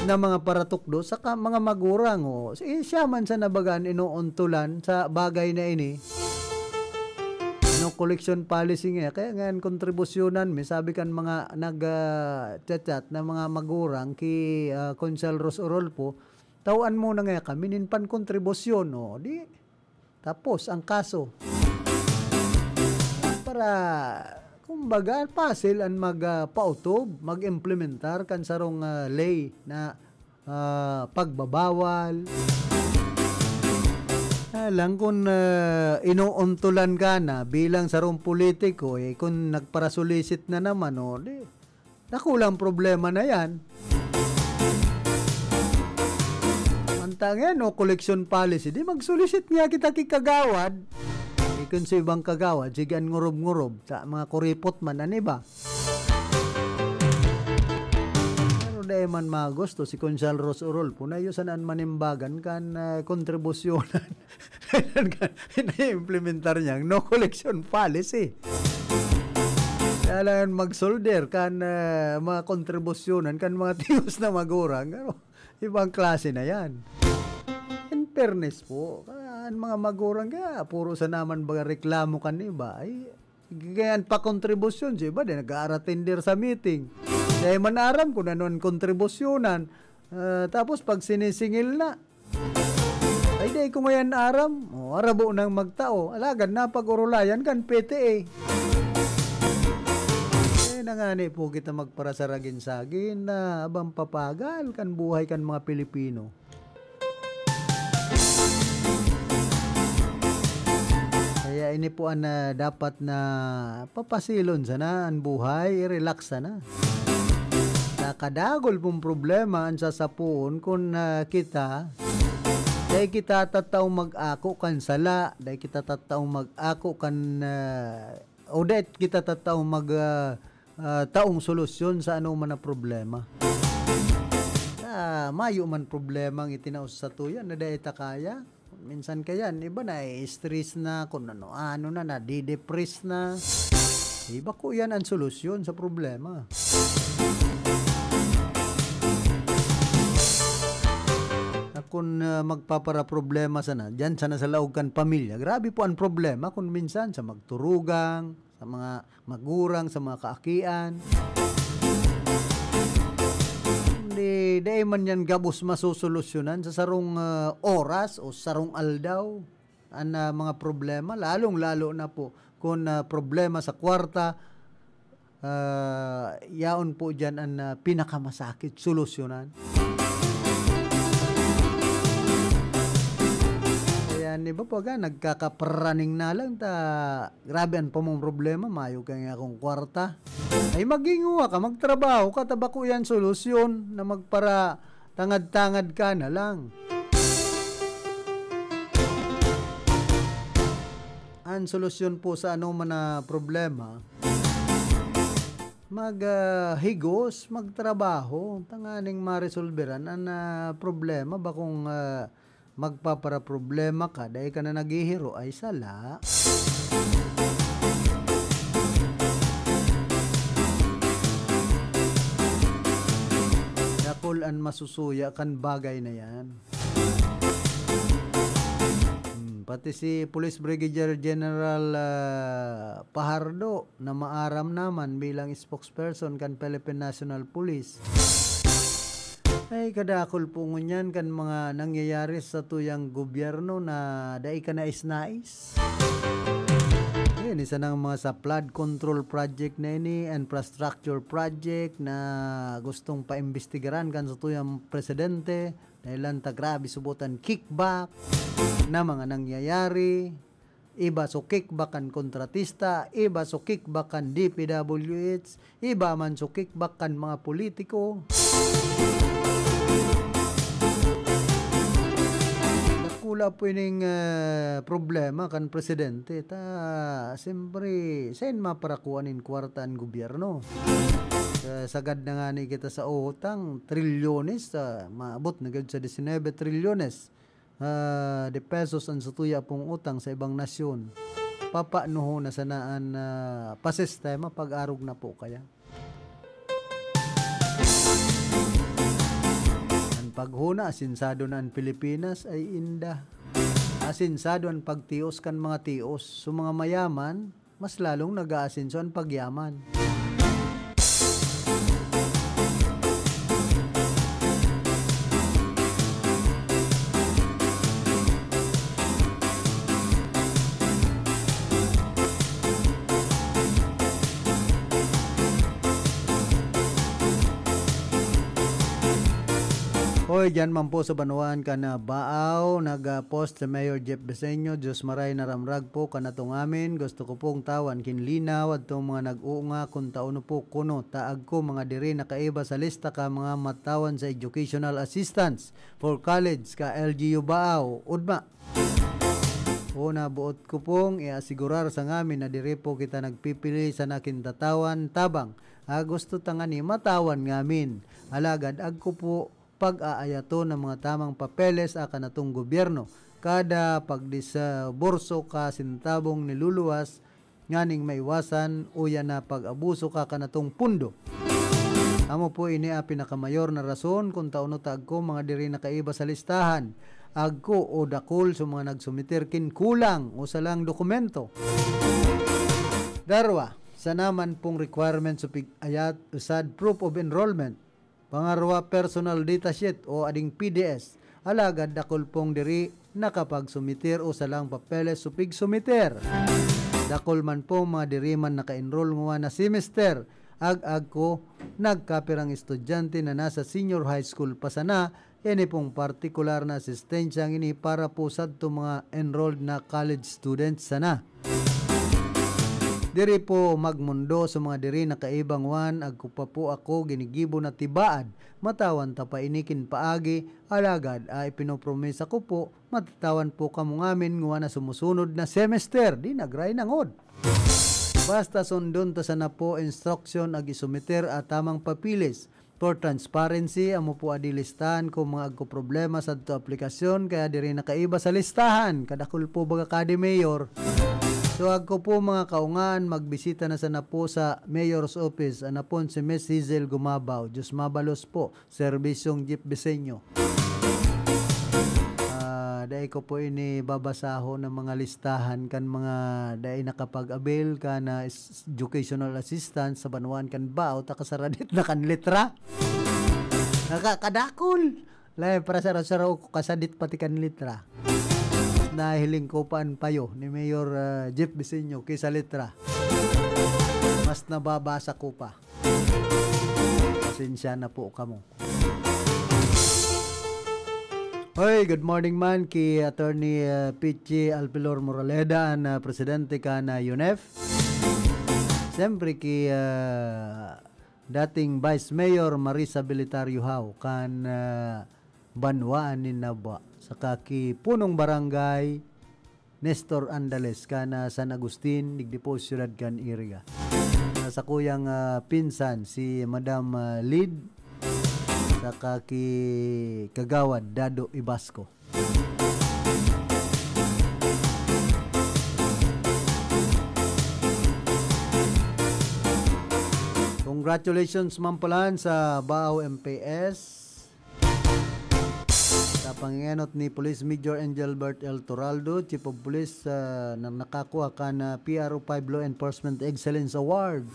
na mga paratukdo sa ka, mga magurang. O, si, siya man sa nabagaan inoontulan sa bagay na ini. No collection policy nga, kaya nga kontribusyonan, may sabi kan mga nag ah, chat-chat na mga magurang ki ah, Konsehal Ros Orolpo, tawan mo na nga kami nin pankontribusyon, o, di, tapos ang kaso. Para, kumbaga, pasil an mag ah, pautob, mag-implementar kan sarong ah, ley na ah, pagbabawal. Kaya lang kung ah, inoontulan ka na bilang sarong politiko, eh, kung nagparasulisit na naman, o, di, dakulang problema na yan. Manta nga, no collection policy, di magsulisit nga kita ki kagawad. Di kun sa ibang kagawad, sige an ngurob-ngurob, sa mga kuripot man, an iba. Pero dai man magusto si Konsehal Ros Orolpo na iyo sana an manimbagan kan ah, kontribusyonan. Nai-implementar niyang no collection policy. Kaya lang mag-solder kan ah, mga kontribusyonan kan mga tios na magurang. Pero ibang klase na yan. In fairness po, ah, an mga magurang kaya puro sa naman baga reklamo kan iba. Ay, Kaya an pakontribusyon, sa iba din nag-aaratinder sa meeting. Dai man aram kung ano an kontribusyonan. Ah, tapos pag sinisingil na, ay dai ko ngayon aram. O, arabo nang magtao. Alagad na pag-urulayan kan P T A. Eh, nangani po kita magparasaragin-sagin na abang papagal kan buhay kan mga Pilipino. Ini po an, ah, dapat na papasilon sana an buhay, i-relax sana. Nakadagol pong problema an sasapoon kun, ah, kita, dai kita tataong mag-ako kan sala, dai kita tataong mag-ako kan, ah, o dai kita tataong mag, ah, ah, taong solusyon sa anoman na problema. Ah, mayo man problema ang itinao sa satuya na dai ta kaya. Minsan kaya, an iba nai-stress na, kun ano-ano na, nade-depress na. Eh, bako yan an solusyon sa problema. Na kun, ah, magpaparaproblema sana, diyan sana sa laog kan pamilya, grabe po an problema kun minsan sa magturugang, sa mga magurang, sa mga kaakian. Hindi, dai man yan gabos masosolusyonan sa sarong, ah, oras o sarong aldaw. An, ah, mga problema, lalong-lalo na po kun, ah, problema sa kwarta, ah, yaon po diyan an, ah, pinakamasakit solusyonan. Kaya an iba pa ga, nagkakapraning na lang ta, grabe an pamomroblema, mayo kaya akong kwarta. Ay, maghinguha ka, magtrabaho ka, ta bako yan solusyon na magpara-, tangad-tangad ka na lang. An solusyon po sa anoman na problema, mag, ah, higos, magtrabaho, tanganing maresolberan an, ah, problema. Bakong, ah, magpaparaproblema ka, dai ka na naghihiro, ay sala. Dakul an masusuya kan bagay na yan. Hmm, pati si Police Brigadier General, ah, Fajardo, na maaram naman bilang spokesperson kan Philippine National Police, ay kadakul po ngunyan kan mga nangyayari sa tuyang gobyerno na dai ka nais-nais. Ayan, isa ng mga sa flood control project na ini, infrastructure project na gustong paimbestigaran kan sa tuyang presidente. Dahil lang ta grabe subot an kickback na mga nangyayari. Iba so kickback kan kontratista, iba so kickback kan D P W H, iba man so kickback kan mga politiko. Dakula po ining, eh, problema kan presidente. Ta, siyempre, sain maparakuan nin kwarta an gobyerno? Eh, sagad na ngani kita sa utang, trilyones, ah, maabot na gad sa disinebe trilyones, ah, de pesos an satuya pong utang sa ibang nasyon. Papaanohon na sana an, ah, pasistema, pag-arog na po kaya? An paghona, asinsado na an Pilipinas, ay inda. Asinsado an pagtios kan mga tios. So, mga mayaman, mas lalong nag-aasenso an pagyaman. Hoy, diyan man po sa banwaan kan, ah, Baaw, nag, ah, post si Mayor Jeff Beseño, "Diyos maray na ramrag po kan atong amin. Gusto ko pong tawan kin linaw adtong mga nag-uunga kun taon po kuno ta agko mga diri nakaiba sa lista ka mga matawan sa educational assistance for college ka L G U Baaw." Udma. Una, boot ko pong iasigurar sa ngamin na diri po kita nagpipili sa nakintatawan tabang, ah, gusto tangani matawan ngamin. Alagad agko po pag-aayaton ang mga tamang papeles akan atong gobyerno. Kada pagdisaburso ka sentabong niluluwas nganing maiwasan uya na pag-abuso ka kan atong pundo. Amo po ini ang pinakamayor na rason kun taon ta agko mga diri nakaiba sa listahan. Agko o dakul sa mga nagsumiter kin kulang o salang dokumento. Darwa, sana man pong requirement sa pig-ayat usad proof of enrollment. Pangarwa, personal data sheet o ading P D S. Alagad dakul pong diri nakapagsumiter o salang papeles sa pigsumiter. Dakul man pong mga diri man naka-enroll ngwa na semester. Ag-ag ko, nagkapirang estudyante na nasa senior high school pa sana, ini pong partikular na asistensya ngini para po sadto mga enrolled na college students sana. Diri po magmundo sa mga diri nakaibang wan, agko pa po ako ginigibo na tibaad. Matawan ta pa ini kin paagi, alagad, ah, ipinopromisa ko po, matatawan po kamo ngamin ngwa na sumusunod na semester, di nagray na ngod. Basta sundon ta sana po instruction ag isumiter a tamang papilis. For transparency, amo po adi listahan kung mga agko problema sadto aplikasyon, kaya diri nakaiba sa listahan. Kadakul po baga kadi, Mayor. So, agko po mga kaungan, magbisita na sana po sa Mayor's Office. Anapon si Miss Hazel Gumabaw. Diyos mabalos po. Serbisyong Jeep Bisenyo. Ah, dai ko po ini babasahon ng mga listahan kan mga dai nakapag-avail kan, ah, s-, educational assistance sa banwaan kan Bao, ta kasaradit na kan litra. Nakakadakol! Lahi, para sa saro-saro ko, kasadit pati kan litra. Nahiling ko pa an payo ni Mayor, ah, Jeff Bisinyo kisa litra. Mas nababasa ko pa. Pasensya na po kamo. Hoy, good morning man ki Attorney, ah, Pichi Alpilor Moraleda, an, ah, presidente kan, ah, UNEF. Siyempre ki, ah, dating Vice Mayor Marisa Belitario Hao kan, ah, banwaan nin Nabua, saka ki Punong Barangay Nestor Andales kan, ah, San Agustin, digdi po siyudad kan Iriga. Sa sakuyang, ah, pinsan, si Madam, ah, Lid, saka ki Kagawad Dado Ibasco. Congratulations, Ma'am Palan, sa Bao M P S. Sa pangenot ni Police Major Engelbert L Toraldo, Chief of Police, ah, na nakakua kan, ah, P R O five Law Enforcement Excellence Award,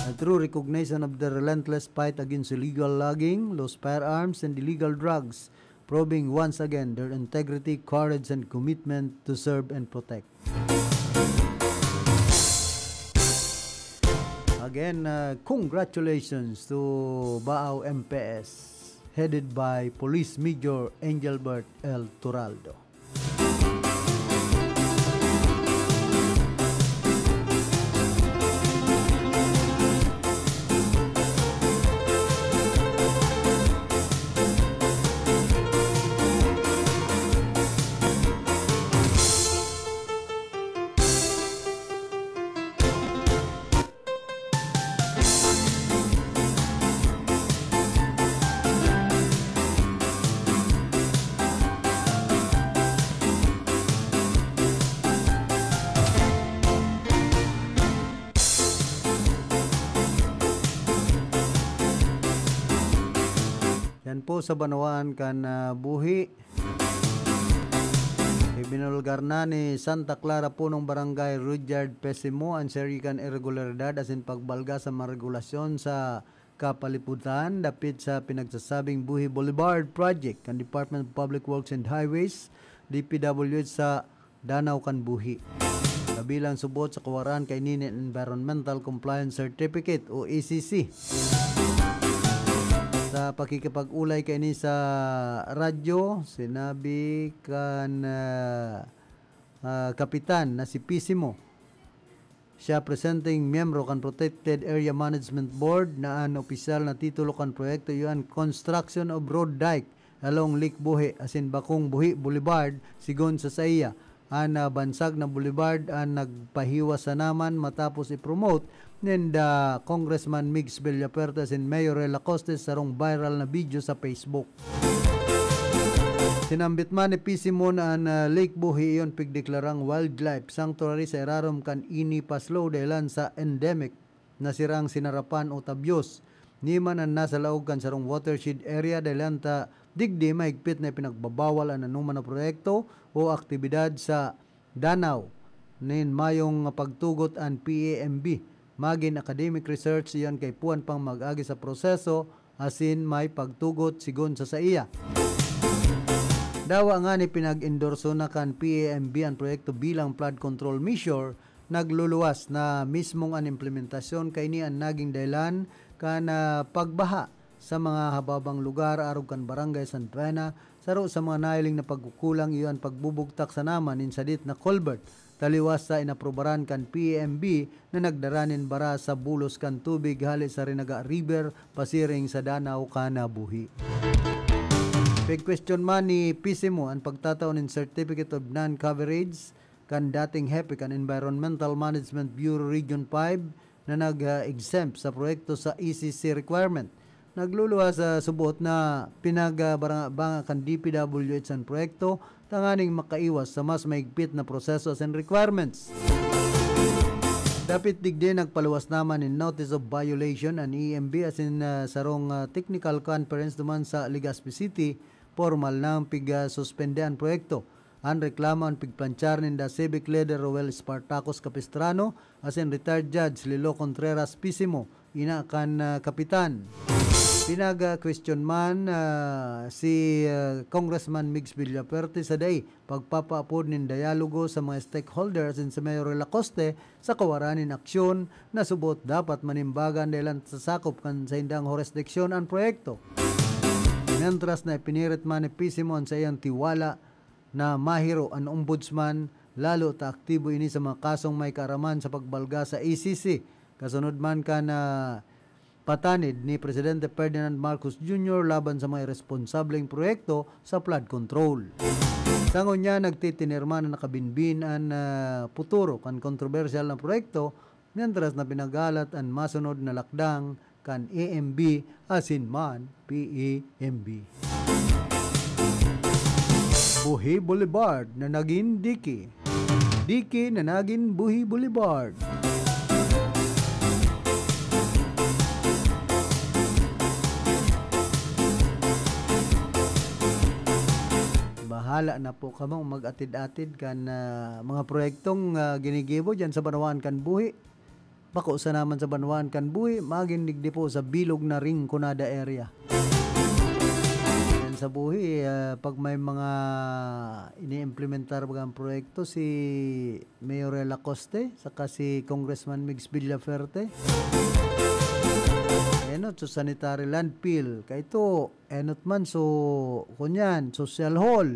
a true recognition of the relentless fight against illegal logging, loose firearms, and illegal drugs, proving once again their integrity, courage, and commitment to serve and protect. Again, uh, congratulations to Bao M P S, headed by Police Major Engelbert L Toraldo. Yan po sa banwaan kan, ah, Buhi. Ibinulgar na ni Santa Clara Punong Barangay Rudyard Pesimo an serye kan irregularidad asin pagbalga sa mga regulasyon sa kapalibutan dapit sa pinagsasabing Buhi Boulevard Project kan Department of Public Works and Highways, D P W H, sa Danau kan Buhi. Kabilang subot sa kawaraan kaini nin Environmental Compliance Certificate o E C C. Sa pakikipag-olay kaini sa radyo, sinabi kan, ah, ah, kapitan na si Pisimo, siya presenteng miyembro kan Protected Area Management Board, na an opisyal na titulo kan proyekto iyo an construction of road dike along Lake Buhi asin Bakong Buhi Boulevard, sigon sa saiya. An, ah, bansag na boulevard an nagpahiwas sana man matapos i-promote ninda Congressman Migs Villafuerte asin Mayor Rey Lacoste sa sarong viral na video sa Facebook. Sinambit man ni Pisimon an, ah, Lake Buhi iyon pigdeklarang wildlife sanctuary sa irarom kan INEFAS Law dahelan sa endemic na sirang sinarapan o tabyos. Ni man an nasa laog kan sarong watershed area dahelan ta digdi mahigpit na ipinagbabawal an anoman na proyekto o aktibidad sa danaw. Nin mayong pagtugot an P A M B. Magin academic research iyan kaipuhan pang mag-agi sa proseso asin may pagtugot sigon sa saiya. Dawa ngani pinag-endorso na kan P A M B an proyekto bilang flood control measure, nagluluwas na mismong an implementasyon kaini an naging dahilan kan, ah, pagbaha sa mga hababang lugar arog kan Barangay Santa Ana. Saro sa mga nahiling na pagkukulang iyo an pagbubugtak sana man nin sadit na culvert taliwas sa inaprubaran kan P A M B na nagdara nin bara sa bulos kan tubig hale sa Rinaga River pasiring sa danaw kan Buhi. Pig-question man ni Pisimo an pagtatao nin Certificate of Non-Coverage kan dating hepe kan Environmental Management Bureau Region five na nag-exempt sa proyekto sa E C C requirement. Nagluluwas sa subot na pinagabanga kan D P W H an proyekto tanganing makaiwas sa mas mahigpit na proseso asin requirements. Dapit digdi, nagpaluwas naman nin notice of violation an E M B asin, ah, sarong, ah, technical conference duman sa Legazpi City, pormal nang pig-, ah, suspende an proyekto. An reklamo an pigplanchar ninda Civic Leader Roel Spartacus Capistrano asin Retired Judge Lilo Contreras Pisimo, ina kan, ah, kapitan. Pinag-question man, ah, si, ah, Congressman Migs Villafuerte sa dai pagpapaapod nin dialogo sa mga stakeholders asin si Mayor Lacoste sa kawaran nin aksyon na subot dapat manimbagan dahil an sa sakop kan saindang horisdiksyon an proyekto. Mientras na ipinirit man ni Pisimo an saiyang tiwala na mahiro an ombudsman, lalo ta aktibo ini sa mga kasong may kaaraman sa pagbalga sa E C C. Kasunod man kan, ah, patanid ni Presidente Ferdinand Marcos Junior laban sa mga iresponsableng proyekto sa flood control. Sa ngunyan, nagtitinirma na nakabinbin an, ah, futuro kan kontrobersyal na proyekto, mientras na pinagalat an masunod na lakdang kan A M B asin man P A M B. Buhi Boulevard na nagin Diki. Diki na nagin Buhi Boulevard. Bahala na po kamong mag-atid-atid kan, ah, mga proyektong, ah, ginigibo diyan sa banwaan kan Buhi. Bako sana man sa banwaan kan Buhi, magin digdi po sa bilog na Rinconada area. Yan sa Buhi, ah, pag may mga iniimplementar bagang proyekto, si Mayor Lacoste, saka si Congressman Migs Villafuerte. Enot, so sanitary landfill. Kaito, enot man, so, kunyan, social hall.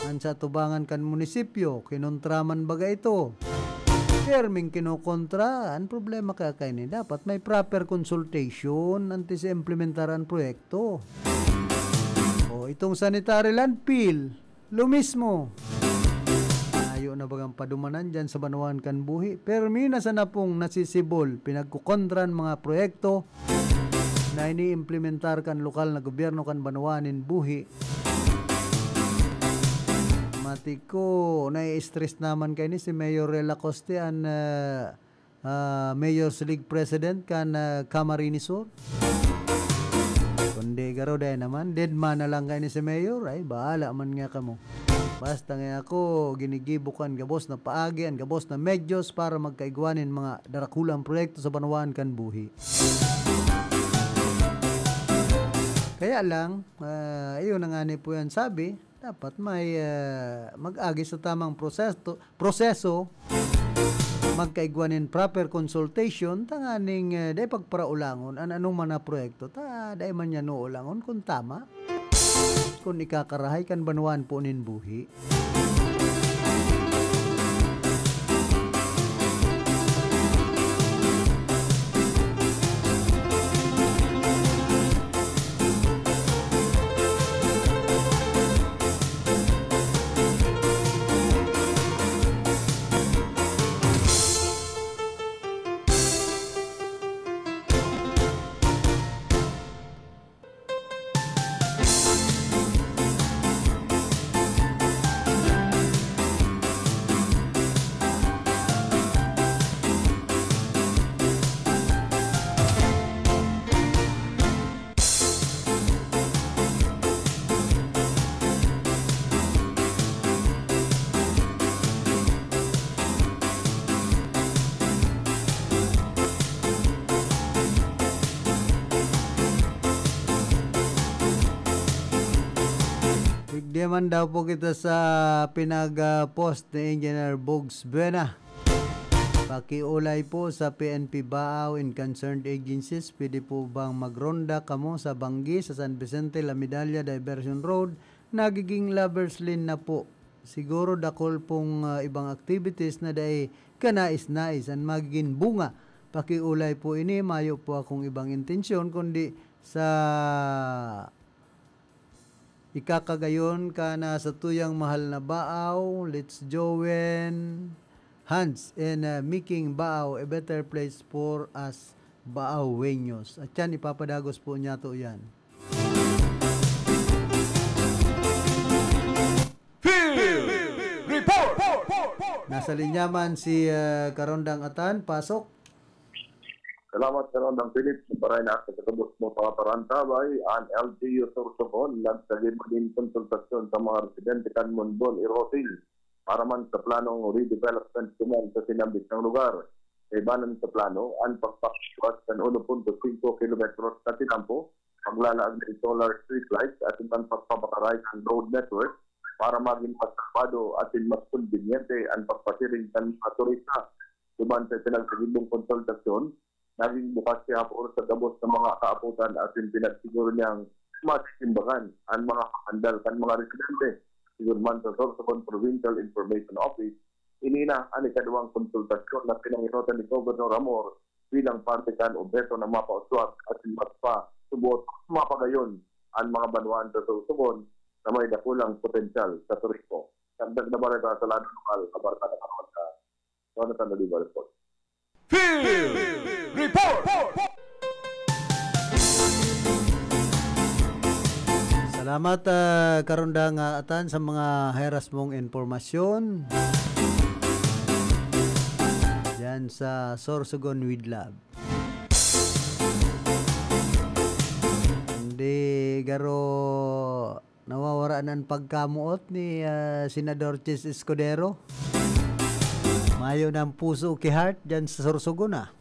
An sa atubangan kan munisipyo, kinontra man baga ito. Pirming kinokontra, an problema kaya kaini, dapat may proper consultation antes sa implementar an proyekto. O, itong sanitary landfill, lo mismo. Ayo na bagang padumanan diyan sa banwaan kan Buhi. Pirmi na sana pong nasisibol, pinagkukontra an mga proyekto na iniimplementar kan lokal na gobyerno kan banwaan nin Buhi. Mati ko, nai-stress naman kaini si Mayor Rel Acoste, an, ah, ah, Mayor's League President kan, ah, Camarines Sur. Kundi garo, dai naman, dead man na lang kaini si Mayor. Ay, bahala man nga kamo. Basta nga ako, ginigibo ko an gabos na paagi, an gabos na medyos para magkaigwa nin mga darakulang proyekto sa banwaan kan Buhi. Kaya lang, ah, ayun na nga ni po yan sabi, dapat may, ah, mag-agi sa tamang proseso, proseso, magkaigwa nin proper consultation, tanganing, ah, dai pagparaulangon an anong man na proyekto, ta dai man niya nuulangon kung tama, kung ikakarahay kan banwaan po nin Buhi. Digdi man daw po kita sa pinag-post ni Engineer Bugs Buena. Pakiolay po sa P N P Baao and concerned agencies, pwede po bang magronda kamo sa Banggi, sa San Vicente, La Medalla Diversion Road? Nagiging lovers lane na po Siguro dakul pong, ah, ibang activities na dai kanais-nais an magigin bunga. Pakiulay po ini, mayo po akong ibang intensyon kundi sa ikakagayon ka na sa tuyang mahal na Baaw. Let's join hands in, ah, making Baaw a better place for us Baawenyos. At yan, ipapadagos po niya to yan. Field Report! Nasa linya man si, ah, Karondang Atan. Pasok. Salamat, Karondang Philip. Sa baray na sa kabos mo, mga parantabay, an L G U Sorsogon, nagsagip din konsultasyon sa mga residente kan Monbon, Iroting, para man sa planong redevelopment dyan sa sinambit ng lugar. Kaibanan sa plano, an pagpapagawas kan uno punto singko kilometros na tinampo, paglalaag ng solar street lights at ibang pagpapakaray kan road network para magin mas kalmado asin mas kombinyente an pagpasiring kan mga turista. Duman sa ipinagsagibong konsultasyon, naging bukas si Japur sa gabos na mga kaapotan asin pinagsiguro niyang masisimbagan an mga pangandal kan mga residente. Sigon man sa Sorsogon Provincial Information Office, ini na an ikaduwang konsultasyon na pinangenotan ni Gobernador Amor bilang parte kan obheto na mapauswag asin mas pa subot mapagayon an mga banwaan sa Sorsogon na may dakulang potensyal sa turismo. Dagdag na bareta sa lado lokal, kabarkada karon sa Jonathan Oliva Report. Field Report! Salamat, ah, Karondang, ah, Atan, sa mga heras mong impormasyon. Yan sa Sorsogon with Love. Hindi garo nawawara na an pagkamoot ni, ah, Senador Chiz Escudero. Mayo na an puso ki heart dyan sa Sorsogon, ah.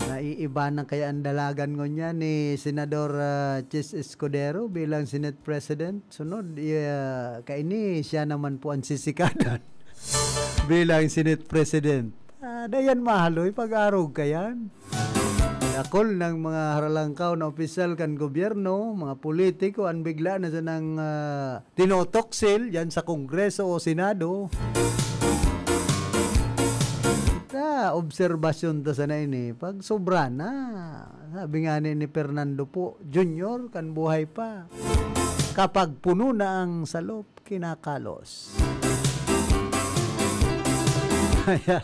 Naiiba na kaya an dalagan ngunyan ni Senador, ah, Chiz Escudero bilang Senate President? Sunod, iya, kaini siya naman po an sisikadan bilang Senate President. Ah, dayan mahaloy, pag-arog ka yan. Dakul ng mga haralangkaw na opisyal kan gobyerno, mga politiko, an bigla na sanang, ah, tinotoksil yan sa Kongreso o Senado. Ta, obserbasyon ta sana ini. Pag sobra na, sabi nga ni, ni Fernando po Junior, kan buhay pa, kapag puno na ang salop, kinakalos. Kaya,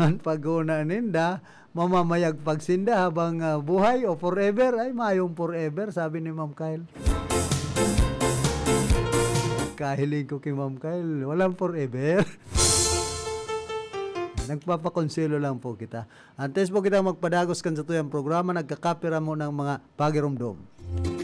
an paghona ninda, mamamayagpag sinda habang, ah, buhay o forever. Ay, mayong forever, sabi ni Ma'am Kyle. Kahiling ko kay Ma'am Kyle, walang forever. Nagpapakonselo lang po kita. Antes po kita magpadagos kan satuyang programa, nagkakapira mo ng mga pagirumdom.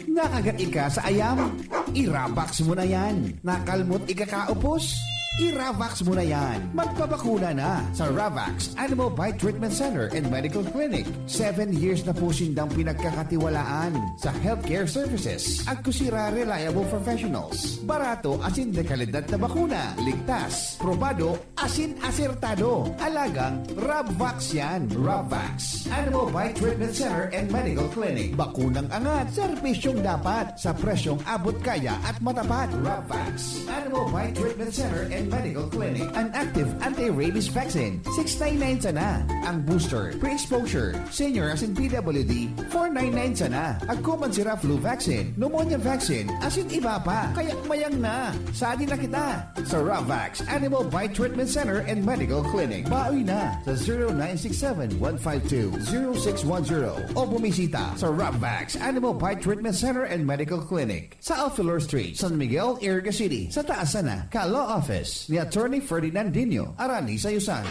Nakagat ika sa ayam? I-Ravax mo na yan. Nakalmot ika kaupos? I-Ravax mo na yan. Magpabakuna na sa Ravax Animal Bite Treatment Center and Medical Clinic. Seven years na po sindang pinagkakatiwalaan sa healthcare services. Agkusira reliable professionals. Barato asin de kalidad na bakuna. Ligtas, probado, asin asertado. Alagang Rabvax yan. Rabvax. Animal Bite Treatment Center and Medical Clinic. Bakunang angat, serbisyong dapat, sa presyong abot kaya at matapat. Rabvax. Animal Bite Treatment Center and Medical Clinic. An active anti-rabies vaccine, six nine nine sana. Ang booster, pre-exposure, senior asin P W D, four nine nine sana. Agko man sira flu vaccine, pneumonia vaccine, asin iba pa. Kaya mayang na. Sadi na kita. Sa Ravax Animal Bite Treatment Center and Medical Clinic. Baoy na sa zero nine six seven, one five two, zero six one zero o bumisita sa Ravax Animal Bite Treatment Center and Medical Clinic sa Alfilor Street, San Miguel, Iriga City, sa taas sana ka Law Office ni Attorney Ferdinand Dino, Arani sa Yusan.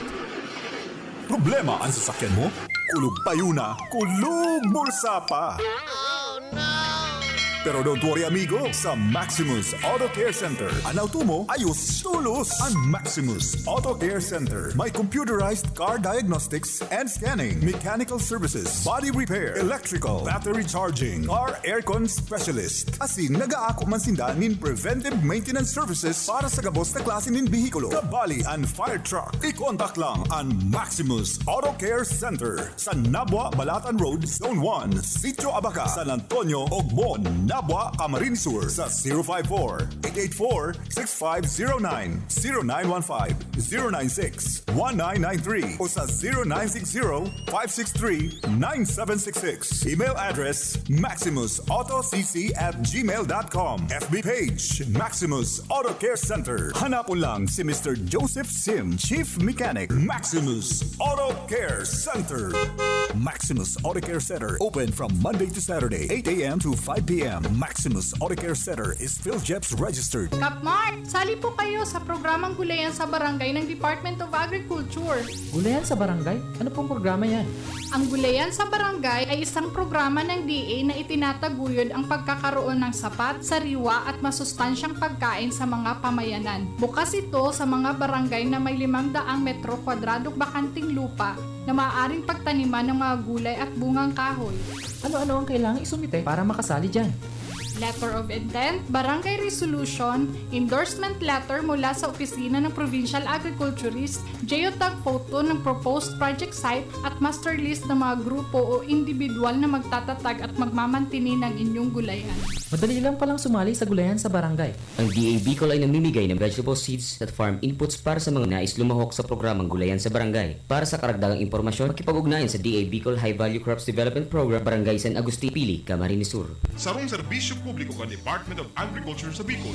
Problema an sasakyan mo? Kulog payo na, kulog bulsa pa. Pero don't worry, amigo. Sa Maximus Auto Care Center, an auto mo, ayos tolos. An Maximus Auto Care Center, may computerized car diagnostics and scanning, mechanical services, body repair, electrical, battery charging, car aircon specialist. Asin, nag-aako man sinda nin preventive maintenance services para sa gabos na klase nin behikulo. Kabali an fire truck. I-contact lang an Maximus Auto Care Center sa Nabua, Balatan Road, Zone one, Sitio Abaca, San Antonio, Ogmon, Abwa, Camarines Sur sa zero five four, eight eight four, six five zero nine, zero nine one five, zero nine six, one nine nine three o sa zero nine six zero, five six three, nine seven six six. Email address, maximus auto c c at gmail dot com. F B page, Maximus Auto Care Center. Hanapon lang si Mister Joseph Sim, Chief Mechanic, Maximus Auto Care Center. Maximus Auto Care Center, open from Monday to Saturday, eight a m to five p m. Maximus Auto Care Center is PhilGEPS registered. Kapmart, sali po kayo sa programang Gulayan sa Barangay ng Department of Agriculture. Gulayan sa Barangay? Ano pong programa yan? Ang Gulayan sa Barangay ay isang programa ng D A na itinataguyod ang pagkakaroon ng sapat, sariwa at masustansyang pagkain sa mga pamayanan. Bukas ito sa mga barangay na may limang daang metro kwadradong bakanting lupa na maaaring pagtaniman ng mga gulay at bungang kahoy. Ano-ano ang kailangang isumite para makasali dyan? Letter of intent, barangay resolution, endorsement letter mula sa opisina ng provincial agriculturist, geotag photo ng proposed project site at master list ng mga grupo o individual na magtatatag at magmamantini ng inyong gulayan. Madali lang palang sumali sa Gulayan sa Barangay. Ang D A Bicol ay namimigay ng vegetable seeds at farm inputs para sa mga nais lumahok sa programang Gulayan sa Barangay. Para sa karagdagang impormasyon, makipag-ugnayan sa D A Bicol High Value Crops Development Program, Barangay San Agustin, Pili, Camarines Sur. Sarong serbisyo publiko kan Department of Agriculture sa Bicol.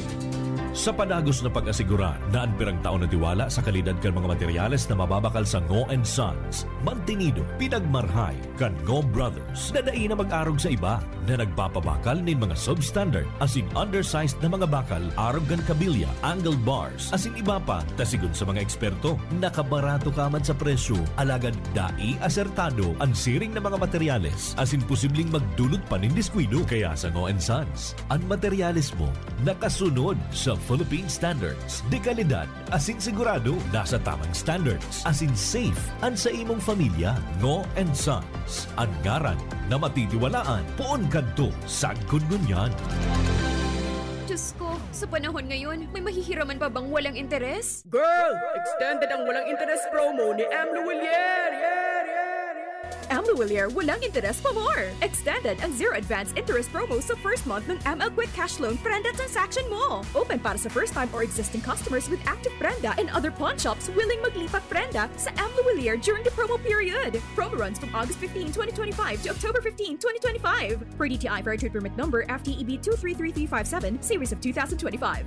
Sa padagos na pag-asigurar na an pirang taon na tiwala sa kalidad kan mga materyales na mababakal sa Ngo and Sons, mantinido, pinagmarhay kan Ngo Brothers na dai na mag-arog sa iba na nagpapabakal nin mga substandard asin undersized na mga bakal arog kan kabilya, angle bars, asin iba pa, ta sigon sa mga eksperto, nakabarato ka man sa presyo, alagad dai asertado an siring na mga materyales asin posibleng magdulot pa nin diskuido. Kaya sa Ngo and Sons, an materyales mo nakasunod sa Philippine standards de kalidad asin sigurado nasa tamang standards asin safe an sa imong pamilya. Ngo and Sons, an ngaran na matitiwalaan poon kadto sagkod ngunyan. Diyos ko, sa panahon ngayon, may mahihiraman pa bang walang interes? Girl! Extended ang walang interes promo ni M. Luwilier! Yeah, yeah, yeah! M. Luwilier walang interes pa more! Extended ang zero advance interest promo sa first month ng M L Quick Cash Loan prenda transaction mo. Open para sa first time or existing customers with active prenda and other pawn shops willing maglipat prenda sa M. Luwilier during the promo period. Promo runs from August fifteen, twenty twenty-five to October fifteen, twenty twenty-five. Per D T I Fair Trade Permit Number F T E B two three three three five seven, Series of two thousand twenty-five.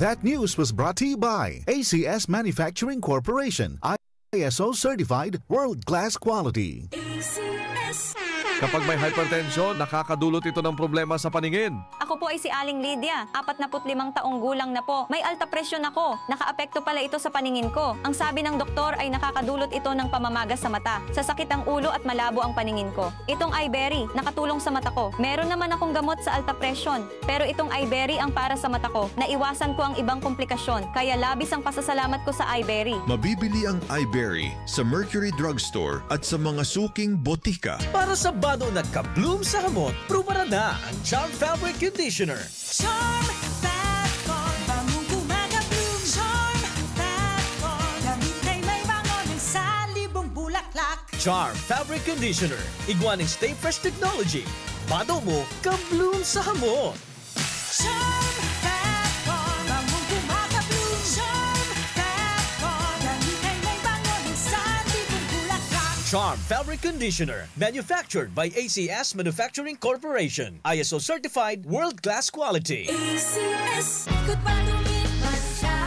That news was brought to you by A C S Manufacturing Corporation, I S O certified, world-class quality. A C S. Kapag may hypertension, nakakadulot ito ng problema sa paningin. Ako po ay si Aling Lydia, apat na put limang taong gulang na po. May alta presyon ako. Nakaapekto pala ito sa paningin ko. Ang sabi ng doktor ay nakakadulot ito ng pamamaga sa mata, sasakit ang ulo at malabo ang paningin ko. Itong Iberry, nakatulong sa mata ko. Meron naman akong gamot sa alta presyon, pero itong Iberry ang para sa mata ko. Naiwasan ko ang ibang komplikasyon, kaya labis ang pasasalamat ko sa Iberry. Mabibili ang Iberry sa Mercury Drugstore at sa mga suking botika. Para sa bado na ka-bloom sa hamot, prubaran na ang Charm Fabric Conditioner. Charm Fat Con, bangong gumagabloom. Charm Fat Con, damit ay may bango ng salibong bulaklak. Charm Fabric Conditioner, igwa nin Stay Fresh Technology. Bado mo, ka-bloom sa hamot. Charm Fat Con, bangong gumagabloom. Charm Fat Con, damit ay may bango ng salibong bulaklak. Charm Fabric Conditioner, manufactured by A C S Manufacturing Corporation. I S O certified, world-class quality. A C S, good pa rin man siya.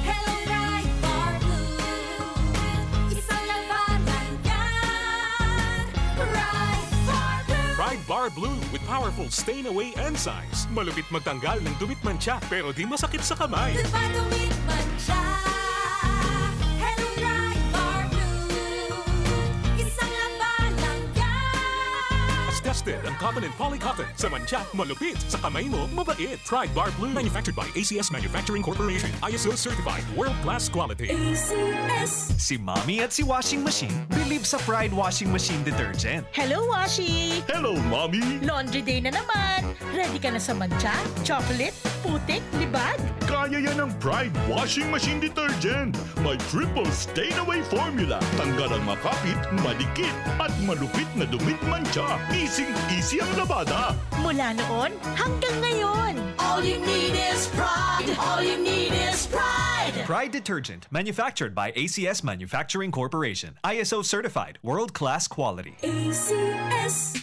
Hello, Pride Bar Blue. Isang labanan yan. Pride Bar Blue. Pride Bar Blue with powerful stain away enzymes. Malupit magtanggal ng dumi at mantsa, pero di masakit sa kamay. Good pa rin man siya. Hello, Pride Bar Blue. Isang labanan yan. Tested ang cotton and polycotton. Sa mantsa, malupit. Sa kamay mo, mabait. Pride Bar Blue. Manufactured by A C S Manufacturing Corporation. I S O certified. World class quality. A C S. Si Mommy at si Washing Machine believe sa Pride Washing Machine Detergent. Hello, Washi! Hello, Mommy! Laundry day na naman! Ready ka na sa mantsa, chocolate, putik, libag? Kaya yan ng Pride Washing Machine Detergent. May triple stain away formula. Tanggal ang makapit, madikit, at malupit na dumi at mantsa. Easing Easy ang labada. Mula noon hanggang ngayon. All you need is pride. All you need is pride. Pride detergent, manufactured by A C S Manufacturing Corporation. I S O certified, world-class quality. A C S.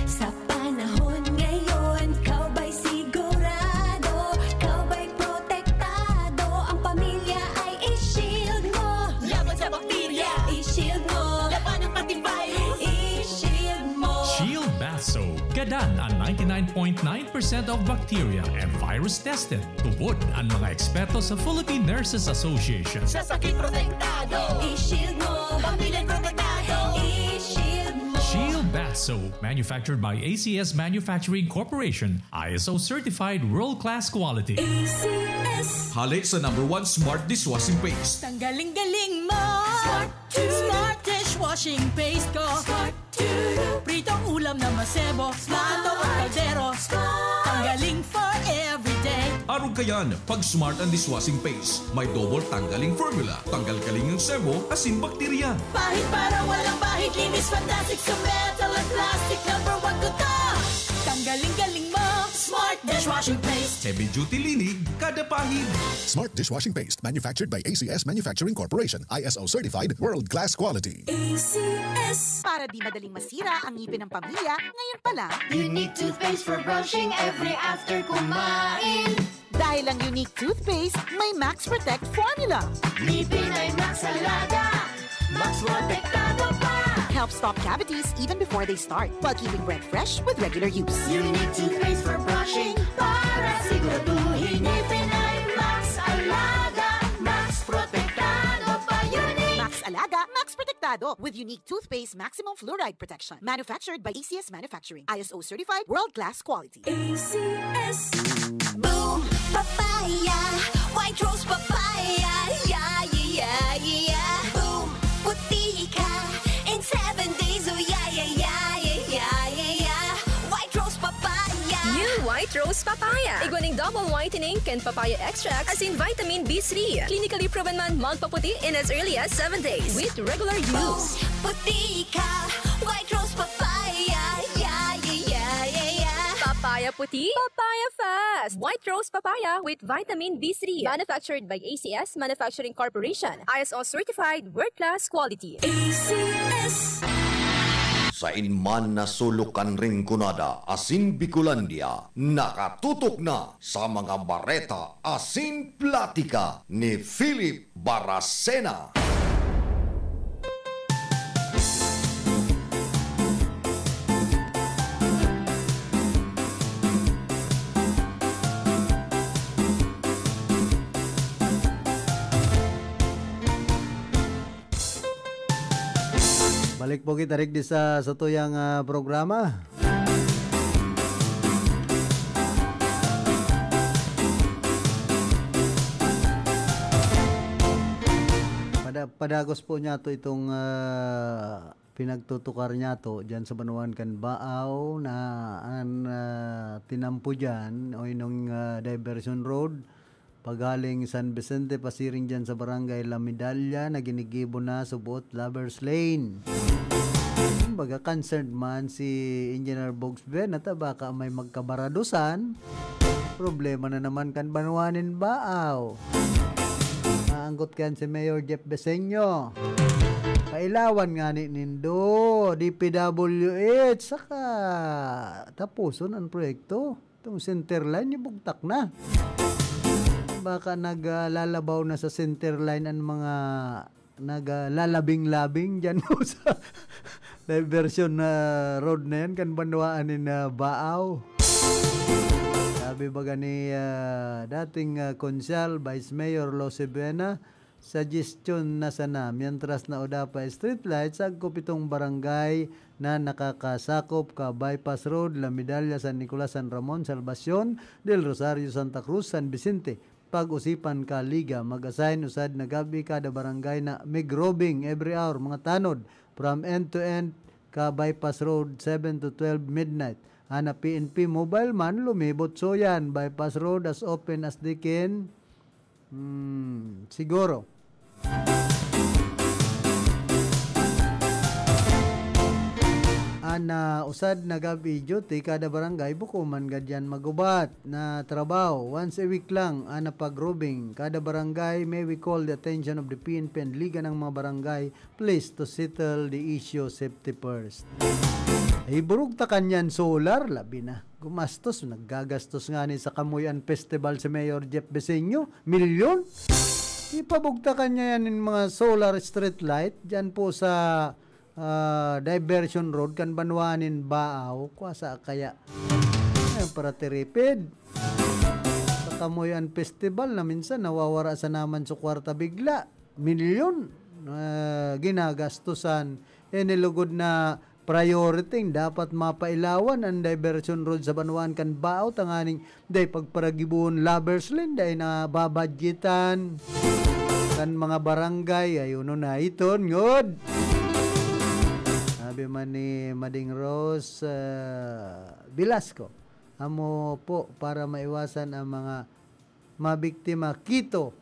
Sa panahon ngayon, ikaw ba'y sigurado? Ikaw ba'y protektado? Ang pamilya ay i-shield mo. Laban sa bakterya, i-shield mo. Labanan pati virus, i-shield mo. Shield Bath Soap. Gadan ang ninety-nine point nine percent of bacteria and virus tested. Tubod ang mga eksperto sa Philippine Nurses Association. Sa sakit protektado, i-shield mo. Pamilya protektado, i-shield mo. Shield Bath Soap, manufactured by A C S Manufacturing Corporation, I S O certified world-class quality. A C S. Hali sa number one smart dishwashing paste. Tanggaling galing mo. Smart, smart dishwashing paste ko. Smart, pritong ulam na masebo. Plato o kaldero. Tanggaling for everyday. Arog kayan, pag smart ang dishwashing paste. May double tanggaling formula. Tanggal kaling ang sebo, asin bakterya. Pahid para walang bahid. Linis fantastic sa metal at plastic. Number one ko to. Tanggaling galing mo. Smart dishwashing paste. Heavy duty linig, kada pahid. Smart dishwashing paste manufactured by A C S Manufacturing Corporation, I S O certified, world class quality. A C S. Para di madaling masira ang ngipin ng pamilya, ngayon pa lang. Unique toothpaste for brushing every after kumain. Dahil ang Unique Toothpaste may Max Protect Formula. Ngipin ay Max Alaga. Max Protektado pa. Helps stop cavities even before they start, while keeping breath fresh with regular use. Unique toothpaste for brushing para siguraduhin ngipin ay Max Alaga. Max Protektado pa. Unique. Max Alaga, Max Protektado with Unique Toothpaste Maximum Fluoride Protection. Manufactured by A C S Manufacturing. I S O certified, world-class quality. A C S. Boom! Papaya! White Rose Papaya! Yeah, yeah, yeah, yeah! Boom! Puti ka in seven days! Oh, yeah, yeah, yeah, yeah, yeah, yeah, yeah! White Rose Papaya! New White Rose Papaya. Igwa ning double whitening kan papaya extract asin vitamin B three. Clinically proven man magpaputi in as early as seven days with regular use. Puti ka! White Rose Papaya! Yeah, yeah, yeah, yeah, yeah! Papaya puti, papaya fast. White Rose Papaya with vitamin B three. Manufactured by A C S Manufacturing Corporation. I S O certified, world-class quality. A C S. Sain man na sulok kan Rinconada asin Bicolandia, nakatutok na sa mga bareta asin platika ni Philip Baracena. Balik po kita rigdi sa satuyang, ah, programa. Pada-, padagos po niyato itong, ah, pinagtutukar niyato diyan sa banwaan kan Baaw na an, ah, tinampo diyan o inong, ah, diversion road. Paghaling San Vicente, pasiring diyan sa Barangay La Medalla, na ginigibo na subuot Lovers Lane. Kumbaga, concerned man si Engineer Bogs Ben at baka may magkabaradusan. Problema na naman kan banwa nin Baaw. Maanggot kayan si Mayor Jeff Beseño. Kailawan nga ni nindo, D P W H, saka tapuson ang proyekto. Itong center line, yung bugtak na. Baka nag, ah, lalabaw na sa center line ang mga naglalabing-labing dyan po sa diversion na road na yan, kan banwaan ni na Baaw. Sabi baga ni, ah, dating, ah, Konsehal, Vice Mayor Loce Buena, suggestion na sana, mientras na oda pa streetlight sa agkupitong barangay na nakakasakop ka Bypass Road, La Medalla, San Nicolas, San Ramon, Salvacion, Del Rosario, Santa Cruz, San Vicente. Pag-usipan ka, Liga, mag-assign usad na gabi kada barangay na mig-roving every hour, mga tanod, from end to end ka Bypass Road, seven to twelve midnight. Ana P N P mobile man, lumibot so yan. Bypass Road as open as they can. Hmm, siguro. na usad na gab-i duty kada barangay, buko man gad yan magubat na trabaho. Once a week lang ang napag-robing kada barangay. May we call the attention of the P N P and Liga ng mga Barangay, please to settle the issue, safety first. Iburog ta kanyan solar, labi na. Gumastos, naggagastos nga ni sa Kamuyan Festival si Mayor Jeff Beseño, milyon. Ipabugta kanya yan yung mga solar street light dyan po sa ah, Diversion Road kan banwaan nin Baaw, kwasa kaya. Ayan, para tiripid. Sa Kamuyan Festival na minsan nawawara sa naman sa kwarta bigla. Milyon, ah, ginagastusan. Eh, nilugod na priority, dapat mapailawan ang Diversion Road sa banwaan kan Baaw, tanganing dai pagparagibohon lovers lane, dai na babadgetan kan mga barangay. Ay, uno na iton, ngod. Sabi man ni Mading Rose, ah, Velasco, amo po para maiwasan ang mga mabiktima, kito,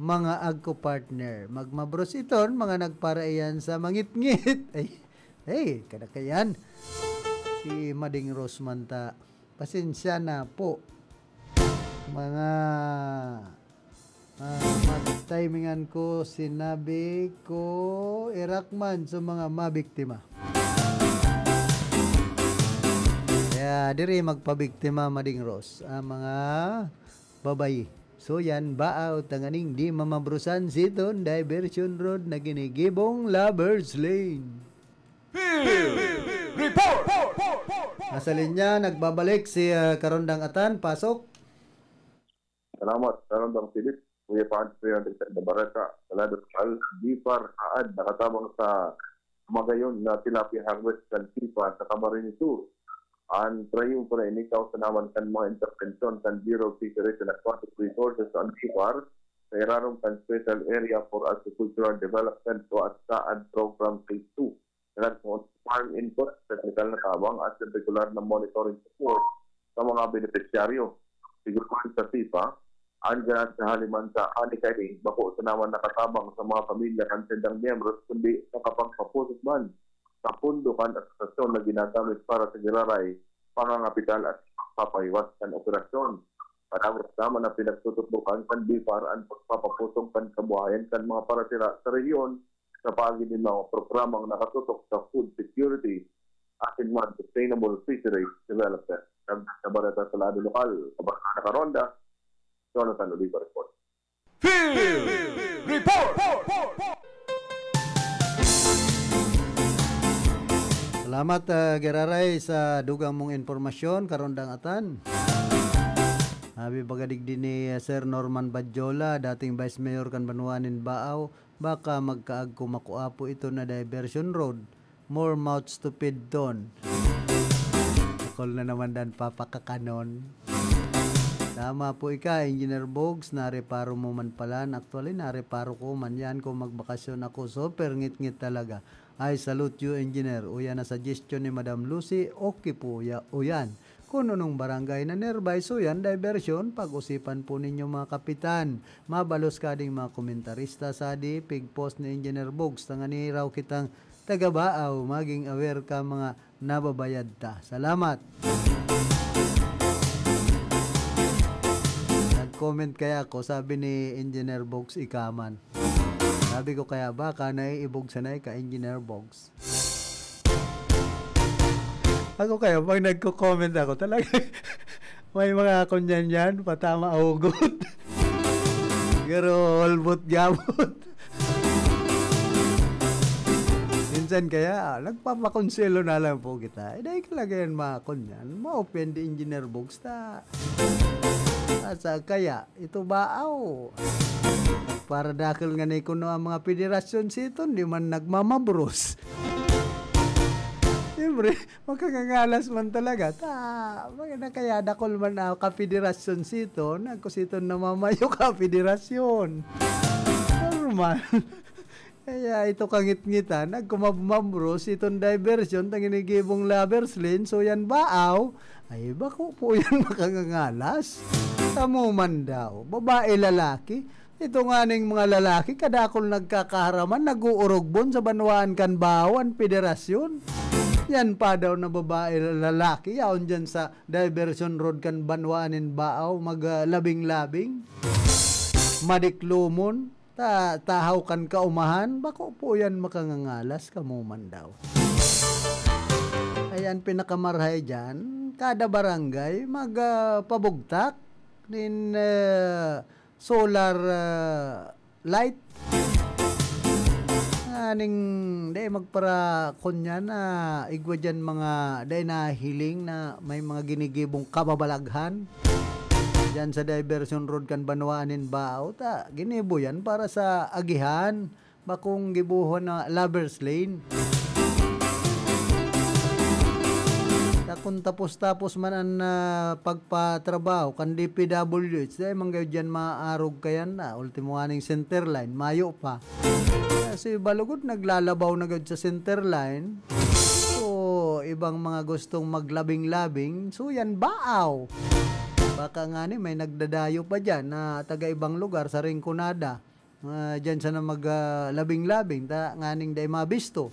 mga agko partner. Magmabros iton, mga nagparaiyan sa mangitngit. Ay, hey, kada kayan. Si Mading Rose man ta. Pasensya na po. Mga, ah, magtimingan ko, sinabi ko, irakman sa mga mabiktima. Kaya diri magpabiktima, Mading Rose, ang mga babayi. So yan, baaw tanganing di mamabrusan siton Diversion Road na ginigibong Lovers Lane. Field Report! Nasa linya, nagbabalik si, ah, Karondang Atan. Pasok. Salamat, Karondang Philip. Kuya Paan, Kuya Richard Navarreta, Salado Kal, Bipar, Haad, nakatabang sa magayon na tilapia harvest kan Sipa sa Camarines Sur. An trayon ko na ini kausa naman kan mga intervensyon kan Bureau of Fisheries and Aquatic Resources sa Bipar, sa irarom kan Special Area for Agricultural Development o ASTA and Program Phase two. Nagpoon farm input, technical na tabang at regular na monitoring support sa mga benepisyaryo. Siguro sa Sipa, ang grant sa haliman sa ani kani, bako sa naman nakatabang sa mga pamilya kan sindang miyembros, kundi nakapagpapusok man sa pundo kan asosasyon na ginagamit para sa giraray, pangangapital at pagpapahiwas kan operasyon. Matapos naman na pinagtututukan kan Bipar ang pagpapapusok kan kabuhayan kan mga paratira sa rehiyon sa paagi nin mga programang nakatutok sa food security asin man sustainable fisheries development. Nagsabareta sa lado lokal, Kabarkada Karonda, Jonathan Oliva Report. Field Report! Salamat, ah, Giraray, sa dugang mong impormasyon, Karondang Atan. Sabi baga digdi ni, ah, Sir Norman Badjola, dating Vice Mayor kan Banwa nin Baaw, baka magkaagko makua po ito na diversion road. More mouths to feed ton. Akol na naman dan papakakanon. Tama po ika, Engineer Bogs, nareparo mo man pala. Actually, nareparo ko man yan kung magbakasyon ako. Super ngit-ngit talaga. I salute you, Engineer. Uyan na suggestion ni Madam Lucy, okay po ya, uyan. Kung nunong barangay na nearby, so yan, diversion, pag-usipan po ninyo mga kapitan. Mabalos ka ding mga komentarista sa di, pig-post ni Engineer Bogs, tangani raw kitang taga-Baaw, maging aware ka mga nababayad ta. Salamat. Nag-comment kaya ako, sabi ni Engineer Bogs, ikaman. Sabi ko kaya baka naiibog sanay ka, Engineer Bogs. Ako kayo, pag nagko-comment ako, talaga, may mga kunyan yan, patama hugot. Pero holbot gabot. Minsan kaya, ah, nagpapakonselo na lang po kita. Eh, dahil talaga yan mga kunyan, ma-offend Engineer Bogs ta. Asa kaya, ito ba, aw? Para dakul nga na kuno ang mga federasyon siton, di man nagmamabros. Siyempre, makangangalas man talaga. Ta, mga na kaya dakul man ang ka-federasyon siton, nagkusiton na mamayo ka-federasyon. Normal. Kaya ito kangit-ngitan, nagkumabmabros itong diversion, tangin ni Gibong Lovers Lane, so yan baaw, ay bako po yan makangangalas. Tamo man daw, babae, lalaki. Ito nga ning mga lalaki, kadakol nagkakaharaman, nag-uurugbon sa banwaan kan baaw an federasyon. Yan pa daw na babae, lalaki, yaon dyan sa diversion road kan banwaan nin Baaw, mag, ah, labing-labing, madiklomon, ta-, tahaw kan kaumahan, bako po yan makangangalas, kamo man daw. Ayan, pinakamarahay dyan, kada barangay, mag, ah, pabugtak nin, ah, solar, ah, light. Nganing dai magpara-, kun yan na igwa diyan mga dai nahiling na may mga ginigibong kababalaghan diyan sa diversion road kan banwaan nin Baaw, ta ginibo yan para sa agihan, bakong gibohon na lovers lane. Ta kun tapos-tapos man an, ah, pagpatrabaho kan D P W H, dai man gayud diyan maarog kayan na. Ultimo nganing center line, mayo pa. Kasi balugod naglalabaw na gayud sa center line. So, ibang mga gustong maglabing-labing, so yan, Baaw. Baka ngani may nagdadayo pa diyan na taga ibang lugar sa Rinconada. Ah, diyan sana mag, ah, labing-labing ta nganing dai mabisto.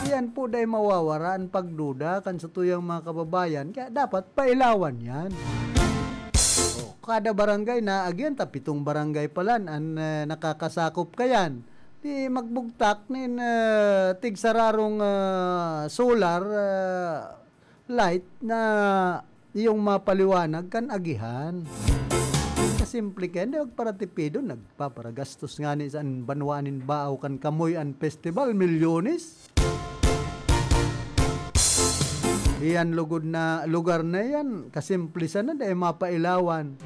Iyan po dai mawawara an pagduda kan satuyang mga kababayan, kaya dapat pailawan yan. O, kada barangay na, again, ta pitong barangay palan an, ah, nakakasakop kayan. Di magbugtak nin, ah, tigsararong, ah, solar, ah, light na iyong mapaliwanag kan agihan. Kasimple kaya, hindi magparatipidon, nagpaparagastos ngani sa banwaan nin Baaw kan Kamoy an festival, milyones. Iyan lugod na lugar na yan, kasimple sana, dai mapailawan.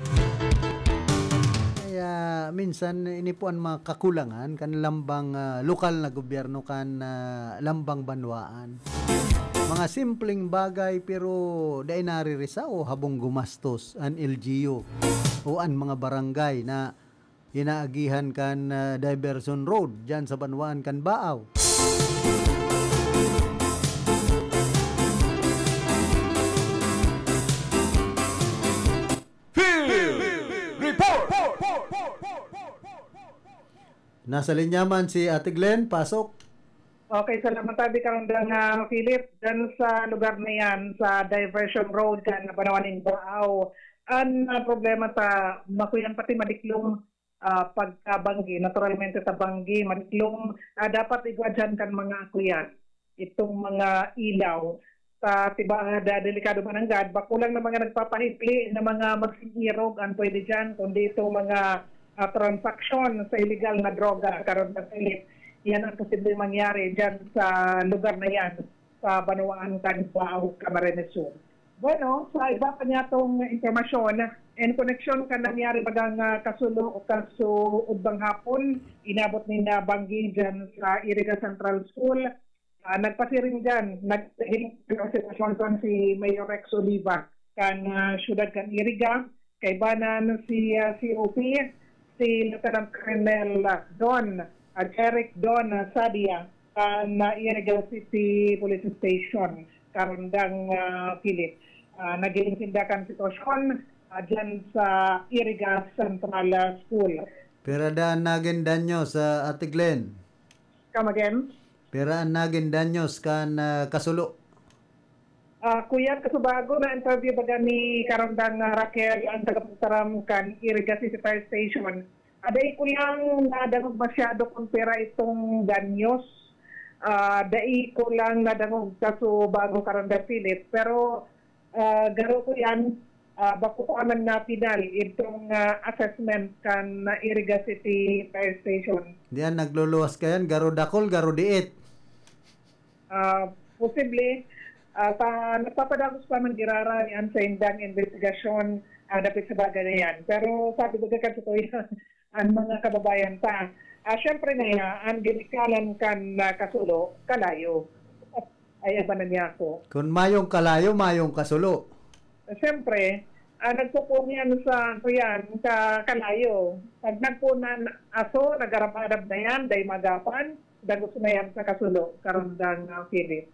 Kaya minsan, ini po an mga kakulangan kan lambang, ah, lokal na gobyerno kan, ah, lambang banwaan. Mga simpleng bagay pero dai naririsa o habong gumastos an L G U o an mga barangay na inaagihan kan, ah, diversion road diyan sa banwaan kan Baaw. Field Report! Nasa linya man si Ate Glenn, pasok. Okay, salamat, Abi Karandang, ah, Philip. Diyan sa lugar na yan, sa diversion road kan Banawan in Baaw, an, ah, problema sa makuyang pati madiklong, ah, pagkabanggi. Naturalmente, sa banggi, madiklong, ah, dapat igwa dyan kan mga kuyan itong mga ilaw. Sa tiba-, ah, da-, delikado man nanggad, bako lang na mga nagpapahibli na mga magsingirog ang pwede dyan, kundi itong mga, ah, transaksyon sa iligal na droga, Karandang Philip. Yan ang posibleng mangyari dyan sa lugar na yan, sa banwaan kan Baaw, Camarines Sur. Bueno, sa iba pa niyatong impormasyon, in koneksyon kan nangyari bagang, ah, kasulo o kasuodbang hapon, inabot ni na banggi dyan sa Iriga Central School. Ah, nagpasiring dyan, naghiling sa sitwasyon kan si Mayor Rex Oliva kan, ah, siyudad kan Iriga, kaibanan si, ah, C O P, si Lieutenant Colonel, ah, Don, ah, Jeric Don, ah, Sadia, kan, ah, Iriga City Police Station, Karandang, ah, Philip. Ah, naghiling sinda kan sitwasyon, ah, dyan sa Iriga Central, ah, School. Pira daa an nagin danyo sa Ate Glenn? Come again? Pira an nagin danyos kan, ah, kasulo? Ah, kuya, kasubago na interview baga ni Karandang, ah, Raquel, ang tagapagtaram kan Iriga City Fire Station. Ah, dai ko lang nadangog masyado kung pira itong danyos. Ah, dai ko lang nadangog kasubago, Karandang Philip. Pero, ah, garo ko yan, ah, bako ko man na final itong, ah, assessment kan, ah, Iriga City Fire Station. Diyan nagluluwas kayan, garo dakol, garo diit. Ah, posible, ah, pa, nagpapadagos pa man girara ni an saindang investigasyon, ah, dapit sa bagay na yan. Pero sabi ko, "Teka, totoo yan, ang mga kababayan ta." Ah, syempre na yan, ang ginikanan kan, ah, kasulo, kalayo. Ay, abanan niya ako. Kung mayong kalayo, mayong kasulo. Siyempre, ah, nagpupuon yan sa, ano yan, sa kalayo. Pag nagpunan aso, nag-arap-arap na yan, dai magapan, dagos na yan sa kasulo, Karandang, ah, Philip.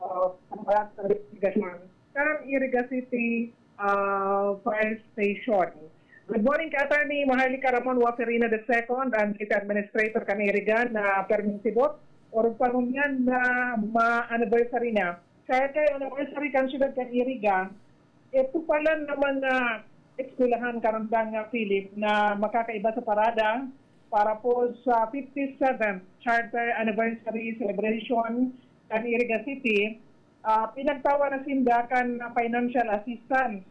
Ah, ang mga investigasyon. Kan Iriga City, ah, Fire Station. Good morning, ka-attorney Maharlika Ramon Waferina the second, ang City Administrator kan Iriga na perming sibot. or pangunyan na ma-anniversary na. Kaya kay anniversary kan siyudad kan Iriga, ito pala na mga eskwelahan karandang nga Philip na makakaiba sa parada para po sa fifty-seventh Charter Anniversary Celebration kan Iriga City, ah, pinagtawan na sinda kan financial assistance.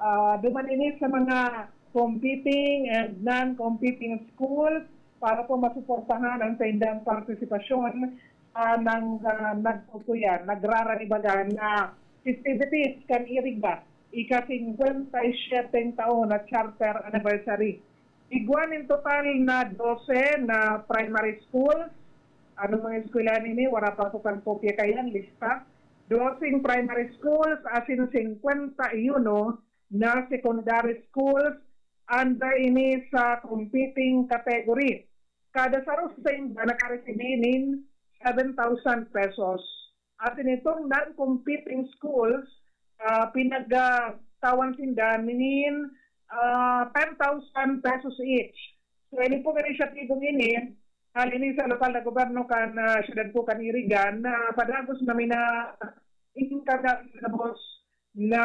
Ah, duman ini sa mga competing and non-competing schools para po masuportahan ang saindang partisipasyon sa nang, ah, nagkukuyan, nagraranibagan na festivities kan Iriga, ika-singkwenta y siyete taon na charter anniversary. Igwa nin total na dose na primary schools. Ano mga eskwelahan ini? Wala pa ako kan kopya kayan, lista. Doseng primary schools, asin singkwenta y uno na secondary schools under ini sa competing category. Kada saro sa inda nakaresibi nin seven thousand pesos. Asin itong non-competing schools, ah, pinagtawan sinda nin, ah, ten thousand pesos each. So, ini pong inisyatibong ini, hali ini sa lokal na gobyerno kan, ah, siyudad po kan Iriga, na padagos na mina-, ingkaga na boss na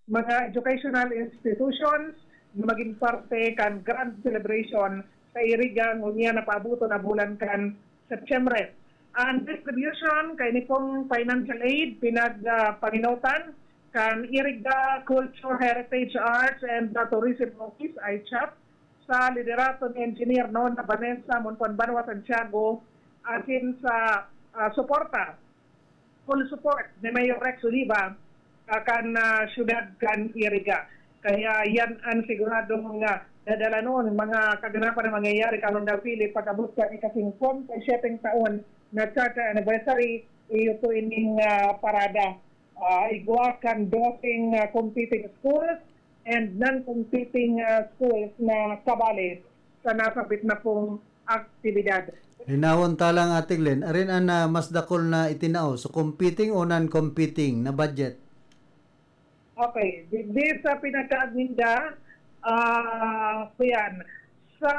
mga educational institutions na magin parte kan grand celebration sa Iriga ngunyan na paabuton na bulan kan Setyembre. Ang distribution kaini pong financial aid pinagpanginotan kan Iriga Culture, Heritage, Arts and, uh, Tourism Office, I C H A P, sa liderato ni Engineer Nona Vanessa Monpon Banwa Santiago, asin sa, ah, suporta, full support ni Mayor Rex Oliva, ah, kan, ah, siyudad kan Iriga. Kaya yan ang siguradong, ah, dadalanon mga kaganapan na mangyayari kan Iriga Philip pag-abot kan ika-singkwenta y siyete taon na charter anniversary, iyo po ining, ah, parada. Ah, igwa kan doseng, ah, competing schools and non-competing, ah, schools na kabali sa nasabit na pong aktibidad. Linawon ta lang, Ate Glenn, arin an, ah, mas dakul na itinao, so competing o non-competing na budget? Okay, digdi sa pinagkaagminda, ah, kuyan, sa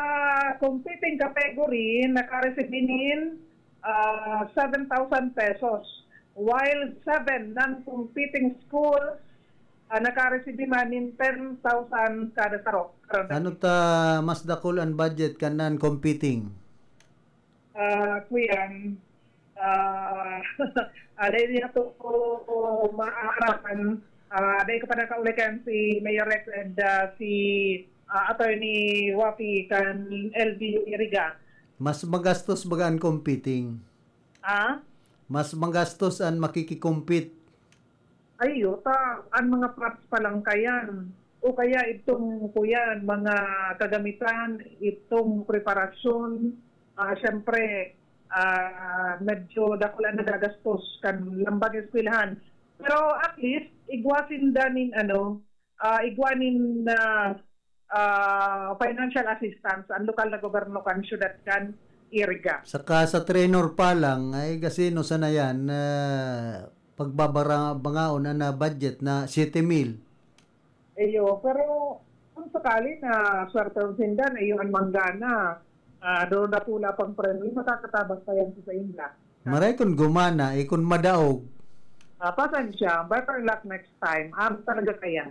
competing category, nakareceive nin, ah, seven thousand pesos, while seven non-competing schools, ah, nakareceive man nin ten thousand kada saro. Ano ta mas dakul an budget kan non-competing? Ah, kuyan, ah, ah, dai niya to maaraman. Ah, dai ko pa nakaulakan si Mayor Rex and, ah, si, ah, Attorney Wafi kan L G U Iriga. Mas magastos baga an competing? Ah? Mas magastos an makiki-compete. Ay, iyo ta, an mga props pa lang kayan. O kaya itong, kuyan, mga kagamitan, itong preparasyon, ah, siyempre, ah, medyo dakul an nagagastos kan lambang eskwelahan. Pero at least, igwa sinda nin, ano, ah, igwa nin, ah, ah, financial assistance ang lokal na gobyerno kan siyudad kan Iriga. Saka sa trainer pa lang, ay gasino sana yan, ah, pagbabara-, bangaon na, na budget na siyete mil. Iyo, pero kung sakali na swerte ang sinda na iyo an manggana, ah, doon na pula pang premyo, makakatabang pa yan sa inda. Maray kun gumana, eh, kun madaog. Ah, pasensya, better luck next time. Ano talaga kaya?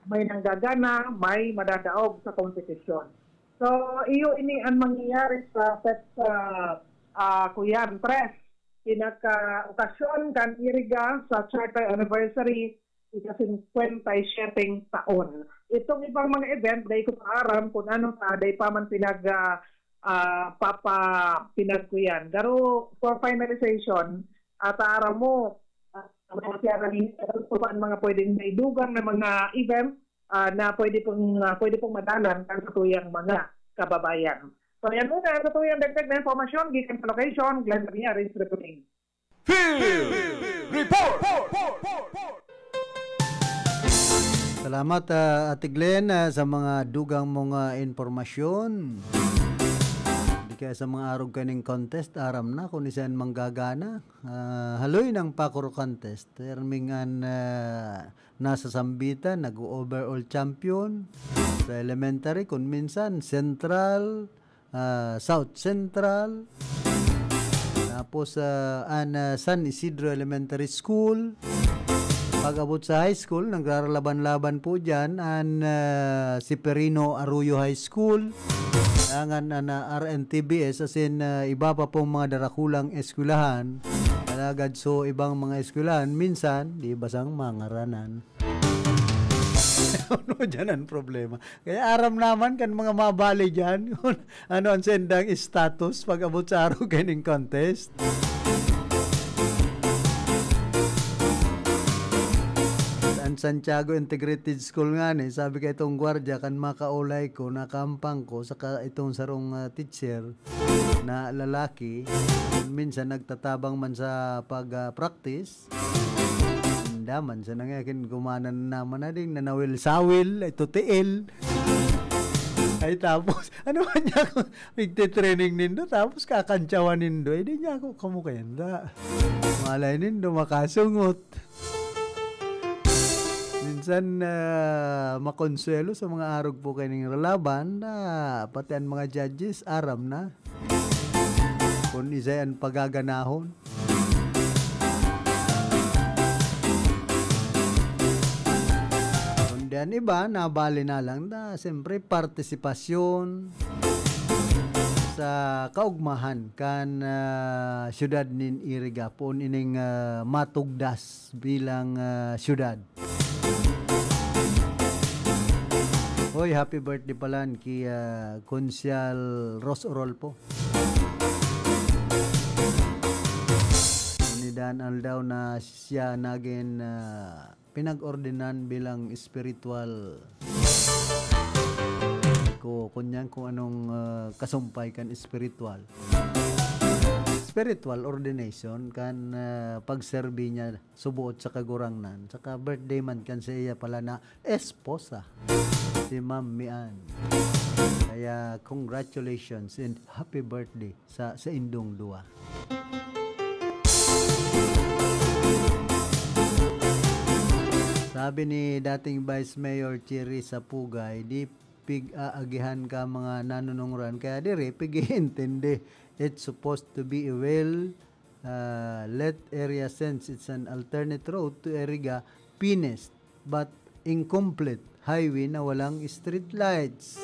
May nanggagana, may madadaog sa kompetisyon. So, iyo ini ang mangyayari sa pet, ah, ah, kuyan, tres. Pinaka-okasyon kan Iriga sa Charter Anniversary, ika-singkwenta y siyete taon. Itong ibang mga event, dai ko pa aram kung ano pa, dai pa man pinag, ah, ah, papa-, pinagkuyan. Pero for finalization, at aram mo, ah, mga siya rin, ano pa ang mga pwedeng naidugang na mga event, ah, na pwede pong, ah, pwede pong madalan kan satuyang mga kababayan. So, yan muna ang satuyang dagdag na impormasyon gikan sa location. Glenn Ramirez reporting. Field Report! Salamat, ah, Ate Glenn, ah, sa mga dugang mong, ah, impormasyon. Di kaya sa mga arog kaning contest, aram na kung isan manggagana. Ah, haloy ng Pakor Contest. Terming an, ah, nasa sambitan, nag-overall champion sa elementary, kung minsan, Central, ah, South Central. Tapos, ah, an, ah, San Isidro Elementary School. Pag-abot sa high school, nagraralaban-laban po dyan an, ah, Seferino Arroyo High School. Dangan an, ah, R N T B S, as in, ah, iba pa pong mga darakulang eskwelahan. Alagad so ibang mga eskwelahan, minsan, di basang mangaranan. Ano dyan ang problema? Kaya aram naman kan mga mabali dyan, ano ang sendang status pag-abot sa araw kaining contest. Ang Santiago Integrated School nga ni, sabi kay itong gwardiya, kan makaulay ko, nakampang ko, saka itong sarong, ah, teacher na lalaki, minsan nagtatabang man sa pag, ah, practice, Inda man siya nang yakin, kumanan naman na ding nanawil-sawil, ay tutiil. Ay, tapos, ano man niya ako, migte-training nindo, tapos kakantsawan nindo, ay, di niya ako kamukenda. Malay nindo, makasungot. Minsan, ah, makonsuelo sa mga arog po kaining ralaban na pati ang mga judges, aram na. Kun isay an pagaganahon. Kundi an iba, nabali na lang na, siyempre, partisipasyon sa kaugmahan kan, ah, siyudad nin Iriga. Poon ining, ah, matugdas bilang, ah, siyudad. Hoy, happy birthday pala ki, ah, Konsyal Ros Orolpo. Inidan aldaw na siya nagin, ah, pinag-ordinan bilang espiritual. Ko, kunyan kung anong, ah, kasumpay kan espiritual. Spiritual ordination kan, ah, pagserbi niya suboot sa Kagurangnan, saka birthday man kan sa iya pala na esposa, si Ma'am Mian. Kaya congratulations and happy birthday sa, sa indong duwa. Sabi ni dating Vice Mayor Thierry Sapugay, di pig-aagihan ka mga nanunungran, kaya diri pig-iintindi. It's supposed to be a well, uh, lit area since it's an alternate road to Iriga, finished but incomplete highway na walang street lights.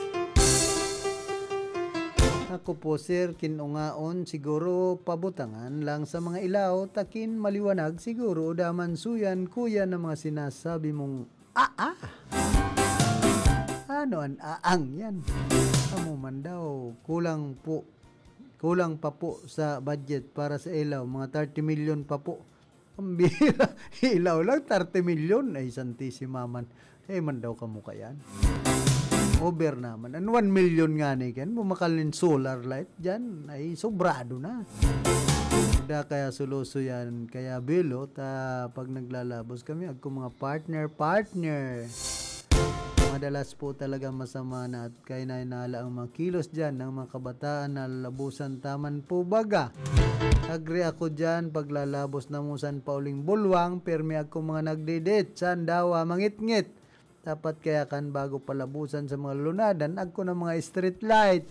Ako po, sir, kinungaon siguro pabutangan lang sa mga ilaw, takin maliwanag siguro o daman suyan, kuya, na mga sinasabi mong aa. Ano an aang yan? Amo man daw, kulang po, kulang pa po sa budget para sa ilaw, mga thirty million pa po. Ang bira, ilaw lang, thirty million. Ay, santisima man. Eh, man daw kamo kayan. Over naman. An one million nga ni kan, bumakal nin solar light dyan, ay, sobrado na. Da kaya suluso yan, kaya bilo, ta pag naglalabos kami, agko mga partner, partner. Madalas po talaga masama na at kahinay-hinala ang mga kilos dyan ng mga kabataan na lalabusan taman po baga. Agree ako dyan, paglalabos na mo san pauling bulwang, pirmi ako mga nagdidit, san dawa, mangitngit. Dapat kaya kan bago palabusan sa mga lunadan, agko na mga street light.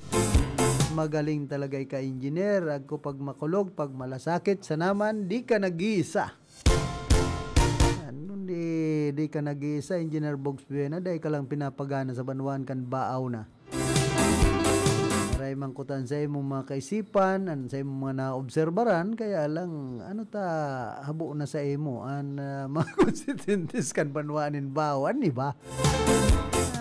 Magaling talaga ika engineer, agko pag makulog, pag malasakit, sa naman, di ka nag-iisa. Ano, di, di ka nag-iisa, Engineer Bogs Buena, dai ka lang pinapagana sa banwaan kan baaw na. Maray man kuta an saimong mga kaisipan, an saimong mga naobserbaran, kaya lang, ano ta, habo na sa imo, an, ah, mga konstituyentes kan banwaan nin baaw, an iba.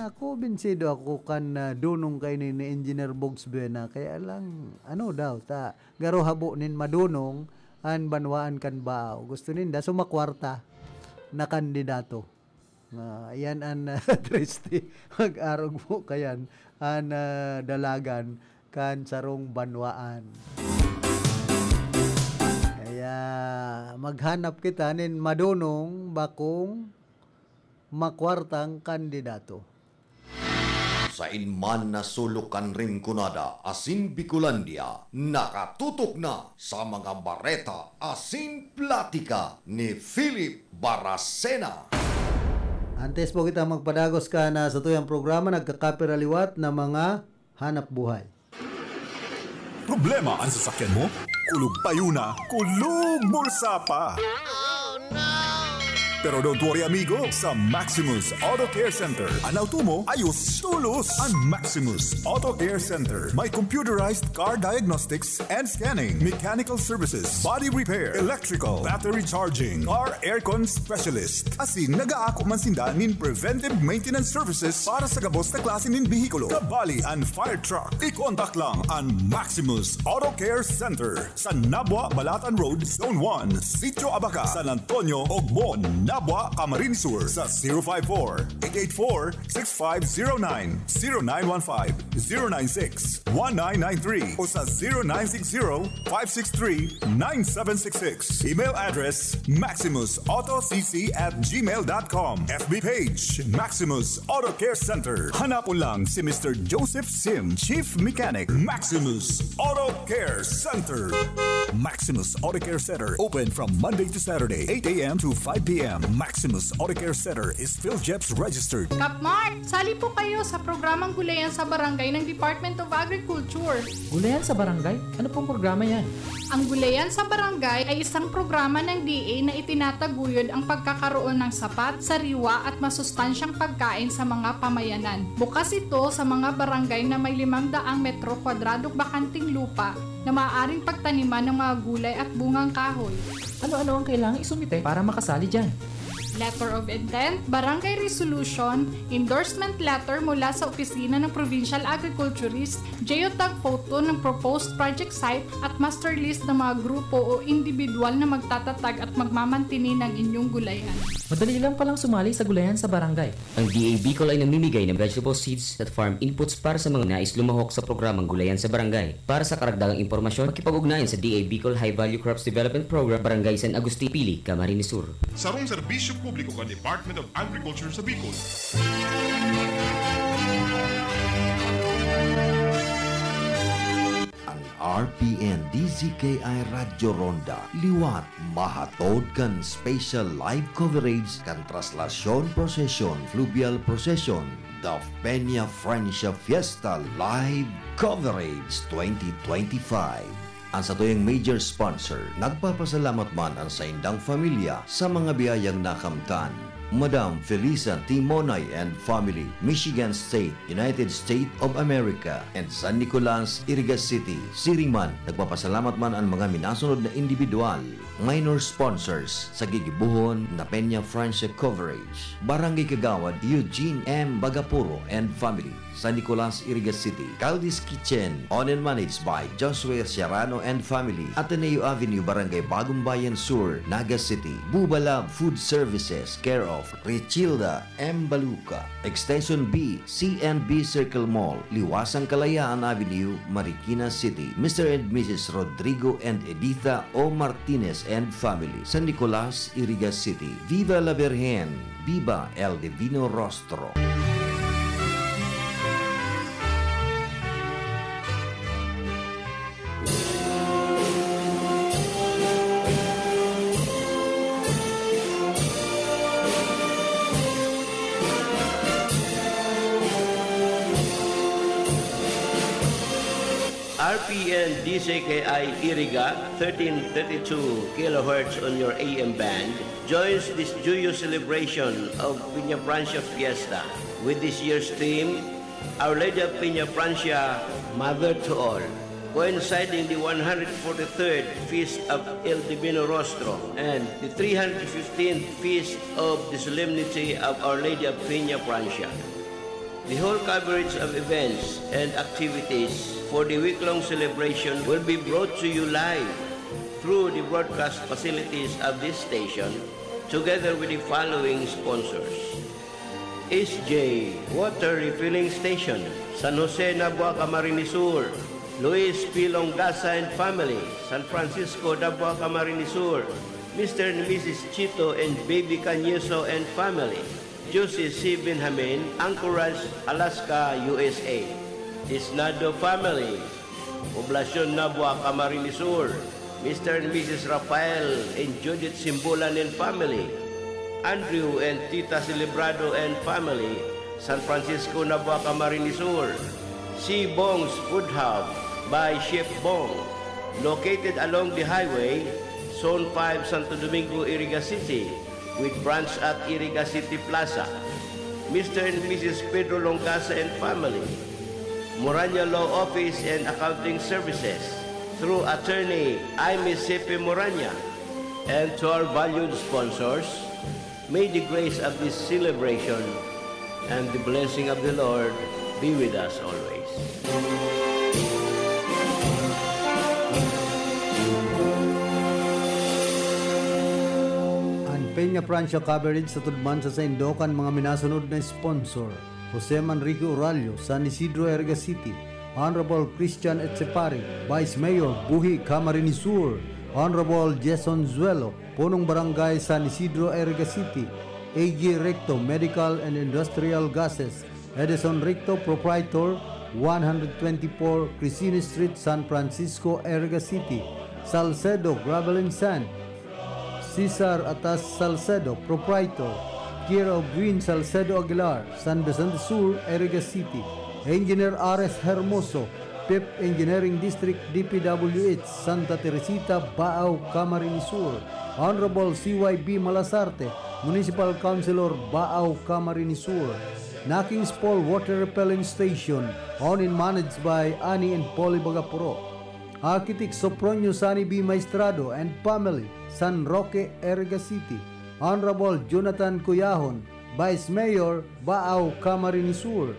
Ako, binsido ako kan, ah, dunong kaini ni Engineer Bogs Buena, kaya lang, ano daw, ta, garo habo nin madunong, an banwaan kan baaw. Gusto ninda sumakwarta na kandidato. Ah, yan an, ah, triste. Mag-arog mo kayan an, ah, dalagan kan sarong banwaan. Kaya maghanap kita nin madunong bakong makwartang kandidato. Sain man na sulok kan Rinconada asin Bicolandia, nakatutok na sa mga bareta asin platika ni Philip Baracena. Antes po kita magpadagos kan satuyang programa, nagkakapiraliwat na mga hanap buhay. Problema ang sasakyan mo? Kulog payo na, kulog bulsa pa. Pero don't worry, amigo. Sa Maximus Auto Care Center, an auto mo, ayos, tulos. An Maximus Auto Care Center may computerized car diagnostics and scanning, mechanical services, body repair, electrical, battery charging, car aircon specialist. Asin nag-aako man sinda nin preventive maintenance services para sa gabos na klase nin behikulo, kabali an fire truck. I-contact lang an Maximus Auto Care Center sa Nabua, Balatan Road, Zone one, Sitio Abaca, San Antonio, Ogmon, Nabua, Camarines Sur, sa zero five four, eight eight four, six five zero nine, zero nine one five, zero nine six, one nine nine three o sa zero nine six zero, five six three, nine seven six six. Email address, maximusautocc at gmail dot com. F B page, Maximus Auto Care Center. Hanapon lang si Mister Joseph Sim, Chief Mechanic, Maximus Auto Care Center. Maximus Auto Care Center, open from Monday to Saturday, eight a m to five p m. Maximus Auto Care Center is PhilGEPS registered. Kapmar, sali po kayo sa programang Gulayan sa Barangay ng Department of Agriculture. Gulayan sa Barangay? Ano pong programa yan? Ang Gulayan sa Barangay ay isang programa ng D A na itinataguyod ang pagkakaroon ng sapat, sariwa at masustansyang pagkain sa mga pamayanan. Bukas ito sa mga barangay na may limang daang metro kwadradong bakanting lupa na maaaring pagtaniman ng mga gulay at bungang kahoy. Ano-ano ang kailangang isumite para makasali dyan? Letter of intent, barangay resolution, endorsement letter mula sa opisina ng provincial agriculturist, geotag photo ng proposed project site at master list ng mga grupo o individual na magtatatag at magmamantini ng inyong gulayan. Madali lang palang sumali sa gulayan sa barangay. Ang D A Bicol ay namimigay ng vegetable seeds at farm inputs para sa mga nais lumahok sa programang Gulayan sa Barangay. Para sa karagdagang impormasyon, makipag-ugnayan sa D A Bicol High Value Crops Development Program, Barangay San Agustin, Pili, Camarines Sur. Sarong serbisyo publiko kan Department of Agriculture sa Bicol. An R P N D Z K I Radyo Ronda liwat mahatod kan special live coverage kan Traslasyon Procession, Fluvial Procession, The Peña Francia Fiesta Live Coverage twenty twenty-five. An satuyang major sponsor, nagpapasalamat man an saindang pamilya sa mga biyayang nakamtan. Madam Felisa Timonay and family, Michigan State, United States of America, and San Nicolas, Iriga City. Siring man, nagpapasalamat man an mga minasunod na indibidwal, minor sponsors, sa gigibohon na Peña Francia Coverage. Barangay Kagawad, Eugene M. Bagapuro and family, San Nicolas, Iriga City. Caldi's Kitchen, owned and managed by Joshua Serrano and family, Ateneo Avenue, Barangay Bagong Bayan Sur, Naga City. Buba Lab Food Services, care of Richilda M. Baluca. Extension B, C and B Circle Mall, Liwasang Kalayaan Avenue, Marikina City. Mister and Missus Rodrigo and Editha O. Martinez and family, San Nicolas, Iriga City. Viva la Virgen! Viva el Divino Rostro! R P N D Z K I Iriga, thirteen thirty-two kilohertz on your A M band, joins this joyous celebration of Peña Francia Fiesta with this year's theme, Our Lady of Peña Francia, Mother to All, coinciding the one hundred forty-third Feast of El Divino Rostro and the three hundred fifteenth Feast of the Solemnity of Our Lady of Peña Francia. The whole coverage of events and activities for the week-long celebration will be brought to you live through the broadcast facilities of this station, together with the following sponsors: S J Water Refilling Station, San Jose, Nabua, Camarines Sur, Luis P. Longasa and family, San Francisco, Nabua, Camarines Sur, Mister and Missus Chito and Baby Cañeso and family, Josie C. Benjamin, Anchorage, Alaska, U S A. Isnado family, Poblacion Nabua, Camarines Sur, Mister and Missus Rafael and Judith Simbulan and family, Andrew and Tita Celebrado and family, San Francisco Nabua, Camarines Sur, C. Bong's Food Hub by Chef Bong, Located along the highway, Zone five, Santo Domingo, Iriga City, with branch at Iriga City Plaza. Mister and Missus Pedro Longasa and family. Moranya Law Office and Accounting Services through attorney Aimee Sipi Moranya. And to our valued sponsors, may the grace of this celebration and the blessing of the Lord be with us always. An Peña Francia coverage sa tudman sa saindo kan mga minasunod na sponsor: Jose Manrique Orallo, San Isidro, Iriga City; Honorable Christian Etchepare, Vice Mayor, Buhi, Camarines Sur; Honorable Jason Zuelo, Punong Barangay San Isidro, Iriga City; A G Recto, Medical and Industrial Gases; Edison Recto, Proprietor, one hundred twenty-four Crisini Street, San Francisco, Iriga City; Salcedo Gravel and Sand; Cesar Atas Salcedo, Proprietor, care of Win Salcedo Aguilar, San Vicente Sur, Iriga City; Engineer Ares Hermoso, Fifth Engineering District, D P W H, Santa Teresita, Baao, Camarines Sur; Honorable C Y B Malasarte, Municipal Councilor, Baao, Camarines Sur. Naking's Paul Water Refilling Station, owned and managed by Annie and Polly Bagapuro. Architect Sopronio Sani B Maestrado and family, San Roque, Iriga City. Honorable Jonathan Cuyahon, Vice Mayor, Baao, Camarines Sur.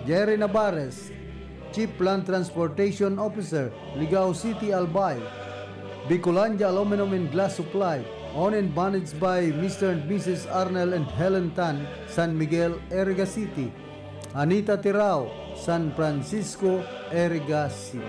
Jerry Navarez, Chief Land Transportation Officer, Ligao City, Albay. Bicolandia Aluminum and Glass Supply, owned and managed by Mister and Missus Arnel and Helen Tan, San Miguel, Iriga City. Anita Tirao, San Francisco, Iriga City.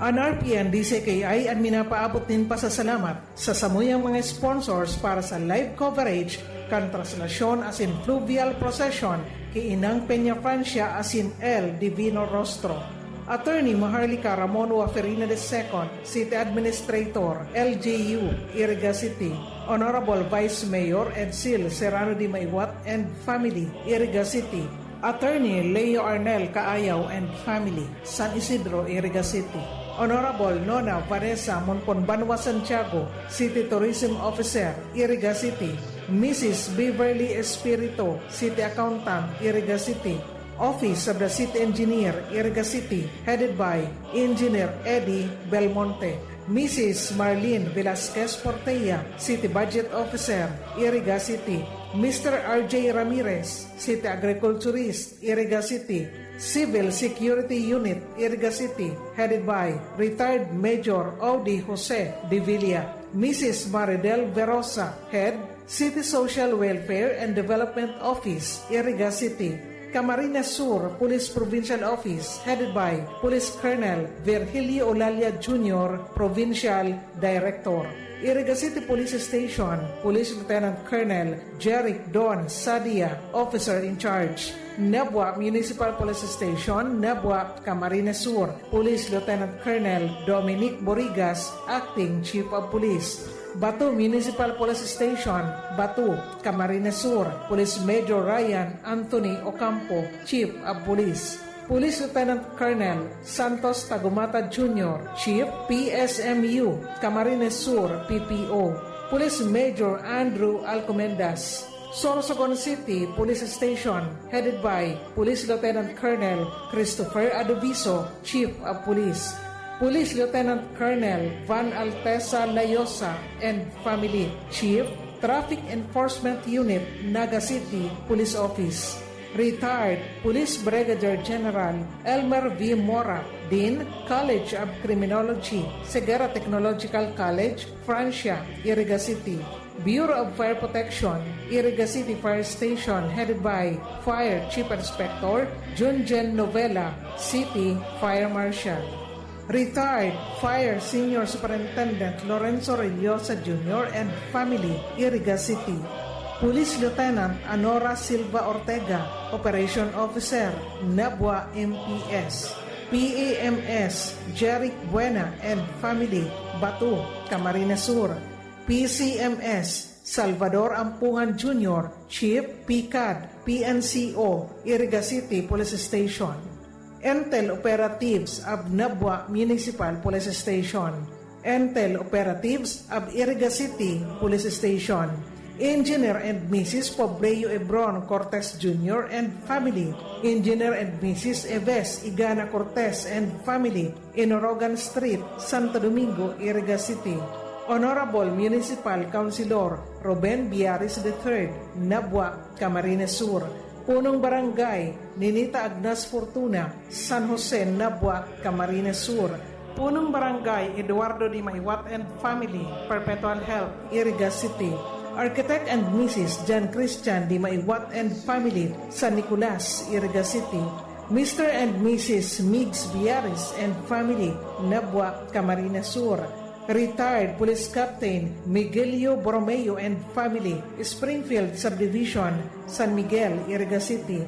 An R P N D C K I an minapaabot nin pasasalamat sa samuyang mga sponsors para sa live coverage kan traslasyon asin fluvial procession ki Inang Peña Francia asin El Divino Rostro. Attorney Maharlika Ramon Waferina the second, City Administrator, L G U, Iriga City. Honorable Vice Mayor Edsel Serrano de Maiwat and family, Iriga City. Attorney Leo Arnel Kaayaw and family, San Isidro, Iriga City. Honorable Nona Vanessa Monpon Banwa Santiago, City Tourism Officer, Iriga City. Missus Beverly Espirito, City Accountant, Iriga City. Office of the City Engineer, Iriga City, headed by Engineer Eddie Belmonte. Missus Marlene Velasquez Portella, City Budget Officer, Iriga City. Mister R J Ramirez, City Agriculturist, Iriga City. Civil Security Unit, Iriga City, headed by retired Major Audi Jose de Villa. Missus Maridel Verosa, Head, City Social Welfare and Development Office, Iriga City. Camarines Sur Police Provincial Office, headed by Police Colonel Virgilio Olalia Junior, Provincial Director. Iriga City Police Station, Police Lieutenant Colonel Jeric Don Sadia, Officer in Charge. Nabua Municipal Police Station, Nabua, Camarines Sur, Police Lieutenant Colonel Dominic Borigas, Acting Chief of Police. Bato Municipal Police Station, Bato, Camarines Sur, Police Major Ryan Anthony Ocampo, Chief of Police. Police Lieutenant Colonel Santos Tagumata Junior, Chief, P S M U, Camarines Sur, P P O. Police Major Andrew Alcomendas. Sorsogon City Police Station, headed by Police Lieutenant Colonel Christopher Adoviso, Chief of Police. Police Lieutenant Colonel Van Altesa Layosa and family, Chief, Traffic Enforcement Unit, Naga City Police Office. Retired Police Brigadier General Elmer V Mora, Dean, College of Criminology, Ceguera Technological College, Francia, Iriga City. Bureau of Fire Protection, Iriga City Fire Station, headed by Fire Chief Inspector Junjen Novela, City Fire Marshal. Retired Fire Senior Superintendent Lorenzo Rellosa Junior and family, Iriga City. Police Lieutenant Anora Silva Ortega, Operation Officer, Nabua M P S. P A M S Jeric Buena and family, Bato, Camarines Sur. P C M S Salvador Ampuhan Junior, Chief, P CAD, P N C O, Iriga City Police Station. Intel Operatives of Nabua Municipal Police Station, Intel Operatives of Iriga City Police Station, Engineer and Missus Pobleo Ebron Cortes Junior and family, Engineer and Missus Eves Igana Cortes and family, Inorogan Street, Santo Domingo, Iriga City. Honorable Municipal Councilor Ruben Biaris the third, Nabua, Camarines Sur. Punong Barangay, Ninita Agnas Fortuna, San Jose, Nabua, Camarines Sur. Punong Barangay, Eduardo Dimaiwat and family, Perpetual Health, Iriga City. Architect and Missus Jan Christian Dimaiwat and family, San Nicolas, Iriga City. Mister and Missus Migs Biares and family, Nabua, Camarines Sur. Retired Police Captain Miguelio Borromeo and family, Springfield Subdivision, San Miguel, Iriga City.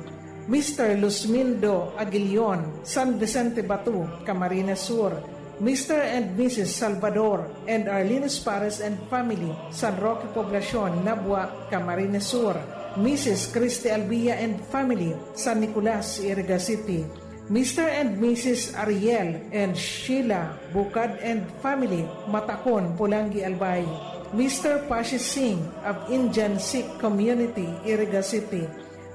Mister Luzmindo Aguilion, San Vicente Batu, Camarines Sur. Mister and Missus Salvador and Arlene Espares and family, San Roque Poblacion, Nabua, Camarines Sur. Missus Christy Albia and family, San Nicolas, Iriga City. Mister and Missus Ariel and Sheila Bukad and family, Matacon, Polangui, Albay. Mister Pashi Singh of Indian Sikh Community, Iriga City.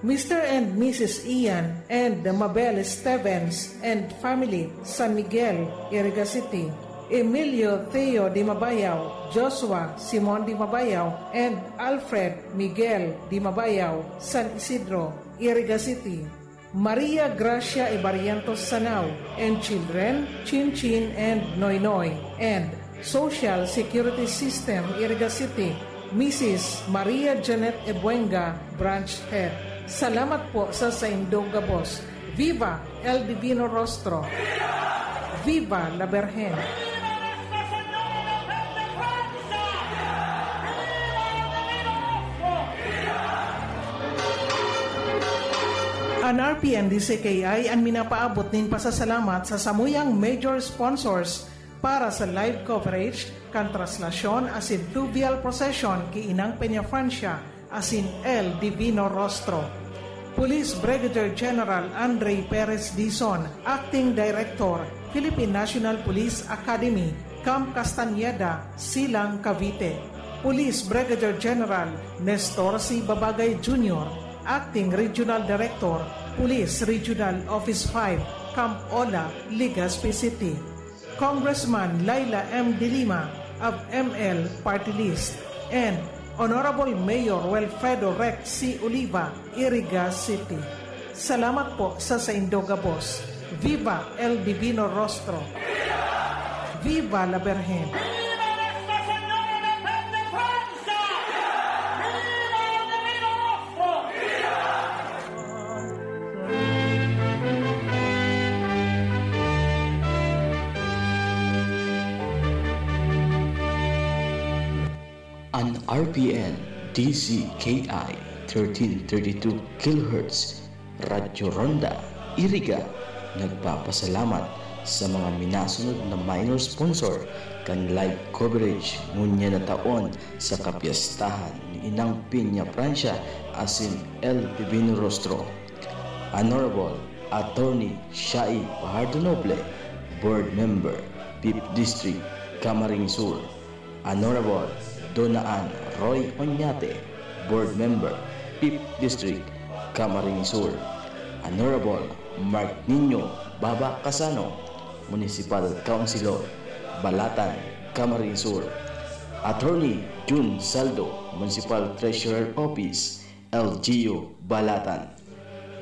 Mister and Missus Ian and Mabel Stevens and family, San Miguel, Iriga City. Emilio Theo Dimabayaw, Joshua Simon Dimabayaw, and Alfred Miguel Dimabayaw, San Isidro, Iriga City. Maria Gracia Ibarientos Sanao and children, Chin Chin and Noy Noy, and Social Security System, Iriga City, Missus Maria Janet Ebuenga, Branch Head. Salamat po sa saindong gabos. Viva El Divino Rostro! Viva la Virgen! An R P N D C K I an minapaabot nin pasasalamat sa samuyang major sponsors para sa live coverage kan traslasyon asin fluvial procession ki Inang Peñafrancia asin El Divino Rostro. Police Brigadier General Andre Perez Dizon, Acting Director, Philippine National Police Academy, Camp Castañeda, Silang, Cavite. Police Brigadier General Nestor C. Babagay Junior, Acting Regional Director, Police Regional Office five, Camp Ola, Legazpi City. Congressman Leila M. De Lima of M L Party List, and Honorable Mayor Wilfredo Rex C. Oliva, Iriga City. Salamat po sa saindo gabos. Viva El Divino Rostro! Viva la Virgen! An R P N D C K I thirteen thirty-two kilohertz, Radyo Ronda, Iriga, nagpapasalamat sa mga minasunod na minor sponsor kan live coverage ngunyan na taon sa kapyestahan ni Inang Piña Francia asin El Divino Rostro. Honorable Attorney Shai Fajardo Noble, Board Member, Fifth District, Camarines Sur. Honorable Dona Ann Roy Oñate, Board Member, Fifth District, Camarines Sur. Honorable Mark Nino Baba Casano, Municipal Councilor, Balatan, Camarines Sur. Attorney Jun Saldo, Municipal Treasurer Office, L G U, Balatan.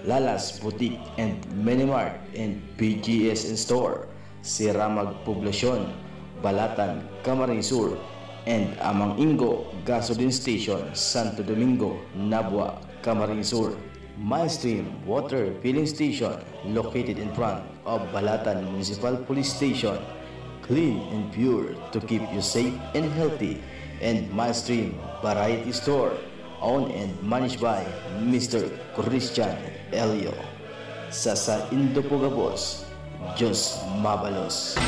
Lalas Boutique and Minimart and P G S Store, Siramag Poblacion, Balatan, Camarines Sur, and Amang Ingo Gasoline Station, Santo Domingo, Nabua, Camarines Sur. Mainstream Water Filling Station, located in front of Balatan Municipal Police Station. Clean and pure to keep you safe and healthy. And Mainstream Variety Store, owned and managed by Mister Christian Elio. Sa saindo po gabos, Diyos mabalos.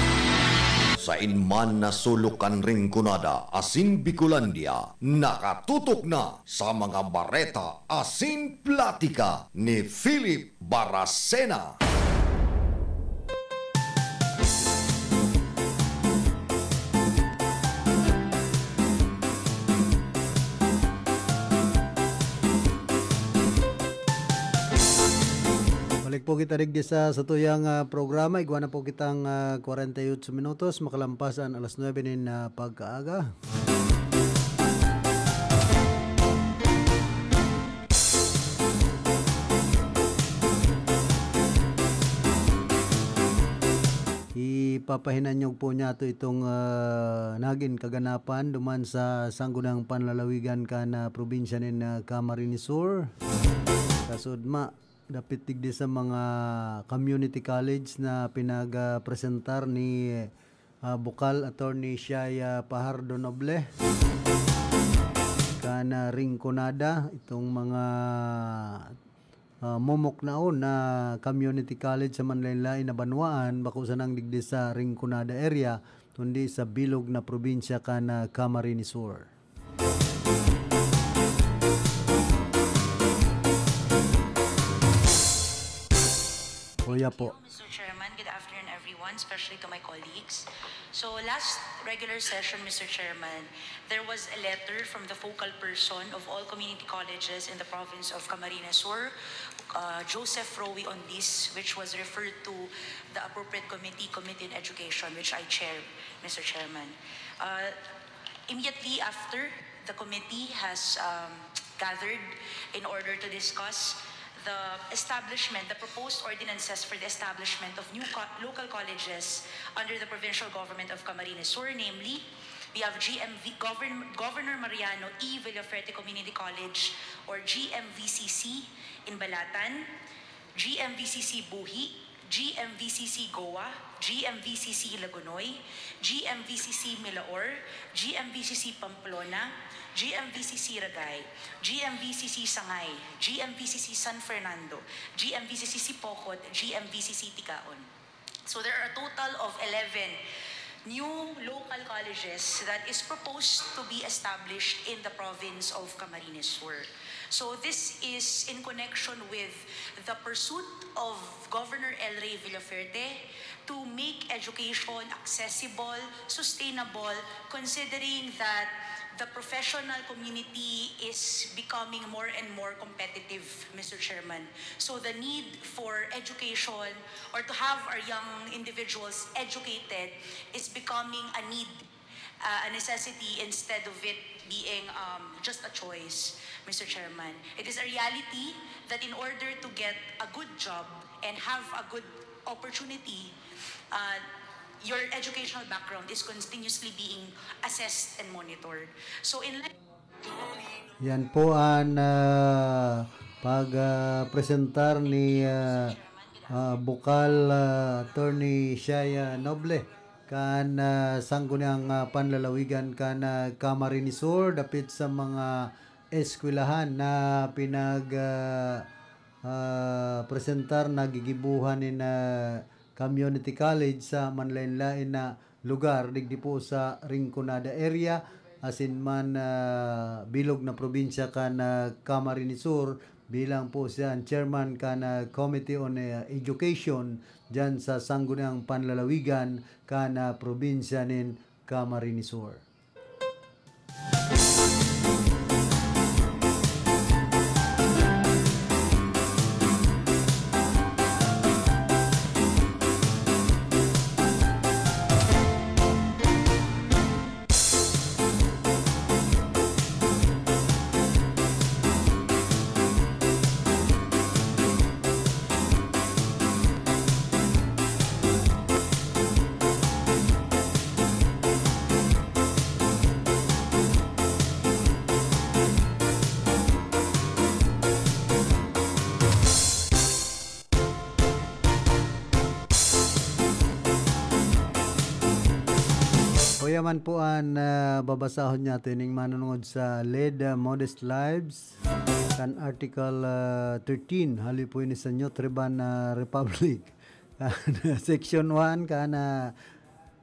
Sain man na sulok kan Rinconada asin Bicolandia, nakatutok na sa mga bareta asin platika ni Philip Baracena. Po kita digdi sa satuyang, ah, programa. Igwa na po kitang, ah, kwarenta y ocho minutos, makalampas an alas nuebe nin, ah, pagkaaga. Ipapahinanyog po niyato itong, ah, nagin kaganapan duman sa Sangguniang Panlalawigan kan, ah, probinsya nin, ah, Camarines Sur. Kasudma, dapit digdi sa mga community college na pinag-, ah, presentar ni, ah, Bukal Attorney Shai, ah, Pajardo Noble kan, ah, Rinconada, itong mga, ah, momoknaon na community college sa manlain-lain na banwaan, bako sanang digdi sa Rinconada area, kundi sa bilog na probinsya kan, ah, Camarines Sur. Kuya po. Mister Chairman, good afternoon, everyone, especially to my colleagues. So, last regular session, Mister Chairman, there was a letter from the focal person of all community colleges in the province of Camarines Sur, uh, Joseph Rowi Onlis, which was referred to the appropriate committee, Committee on Education, which I chair, Mister Chairman. Uh, immediately after, the committee has, um, gathered in order to discuss the establishment, the proposed ordinances for the establishment of new co-, local colleges under the provincial government of Camarines Sur, namely, we have G M V, Govern-, Governor Mariano E. Villafuerte Community College or G M V C C in Balatan, G M V C C Buhi, G M V C C Goa, G M V C C Lagonoy, G M V C C Milaor, G M V C C Pamplona, G M V C C Ragay, G M V C C Sangay, G M V C C San Fernando, G M V C C Sipocot, G M V C C Tigaon. So there are a total of eleven new local colleges that is proposed to be established in the province of Camarines Sur. So this is in connection with the pursuit of Governor El Rey Villafuerte to make education accessible, sustainable, considering that the professional community is becoming more and more competitive, Mister Chairman. So the need for education or to have our young individuals educated is becoming a need, uh, a necessity instead of it being, um, just a choice, Mister Chairman. It is a reality that in order to get a good job and have a good opportunity, uh, your educational background is continuously being assessed and monitored. So in line Yan po an, ah, pag, ah, presentar ni, ah, ah, Bukal, ah, Attorney Shai, ah, Noble kan, ah, Sangguniang, ah, Panlalawigan kan, ah, Camarines Sur dapit sa mga eskwelahan na pinag, ah, ah, presentar na gigibohan nin, ah, community college sa manlain-lain na lugar digdi po sa Rinconada area, asin man, ah, bilog na probinsya kan, ah, Camarines Sur, bilang po siya an chairman kan, ah, Committee on, ah, Education diyan sa Sangguniang Panlalawigan kan, ah, probinsya nin Camarines Sur. Kuya man po an, ah, babasahon niya, tining manunungod sa led, ah, Modest Lives, kan Article, ah, thirteen, hali po ini sa Nutriban, ah, Republic. Section one, kan, ah,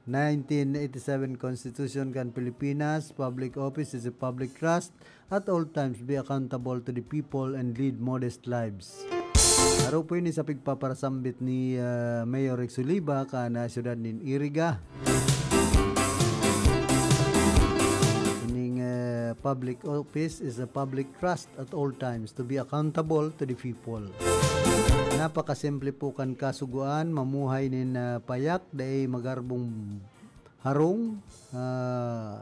nineteen eighty-seven Constitution kan Pilipinas, public office is a public trust, at all times be accountable to the people and lead modest lives. Aro po ini sa pigpaparasambit ni, ah, Mayor Rex Oliva kan, ah, siyudad nin Iriga. Ining, ah, Public office is a public trust at all times to be accountable to the people. Napakasimple po kan kasugoan, mamuhay nin, ah, payak, dai magarbong harong, ah,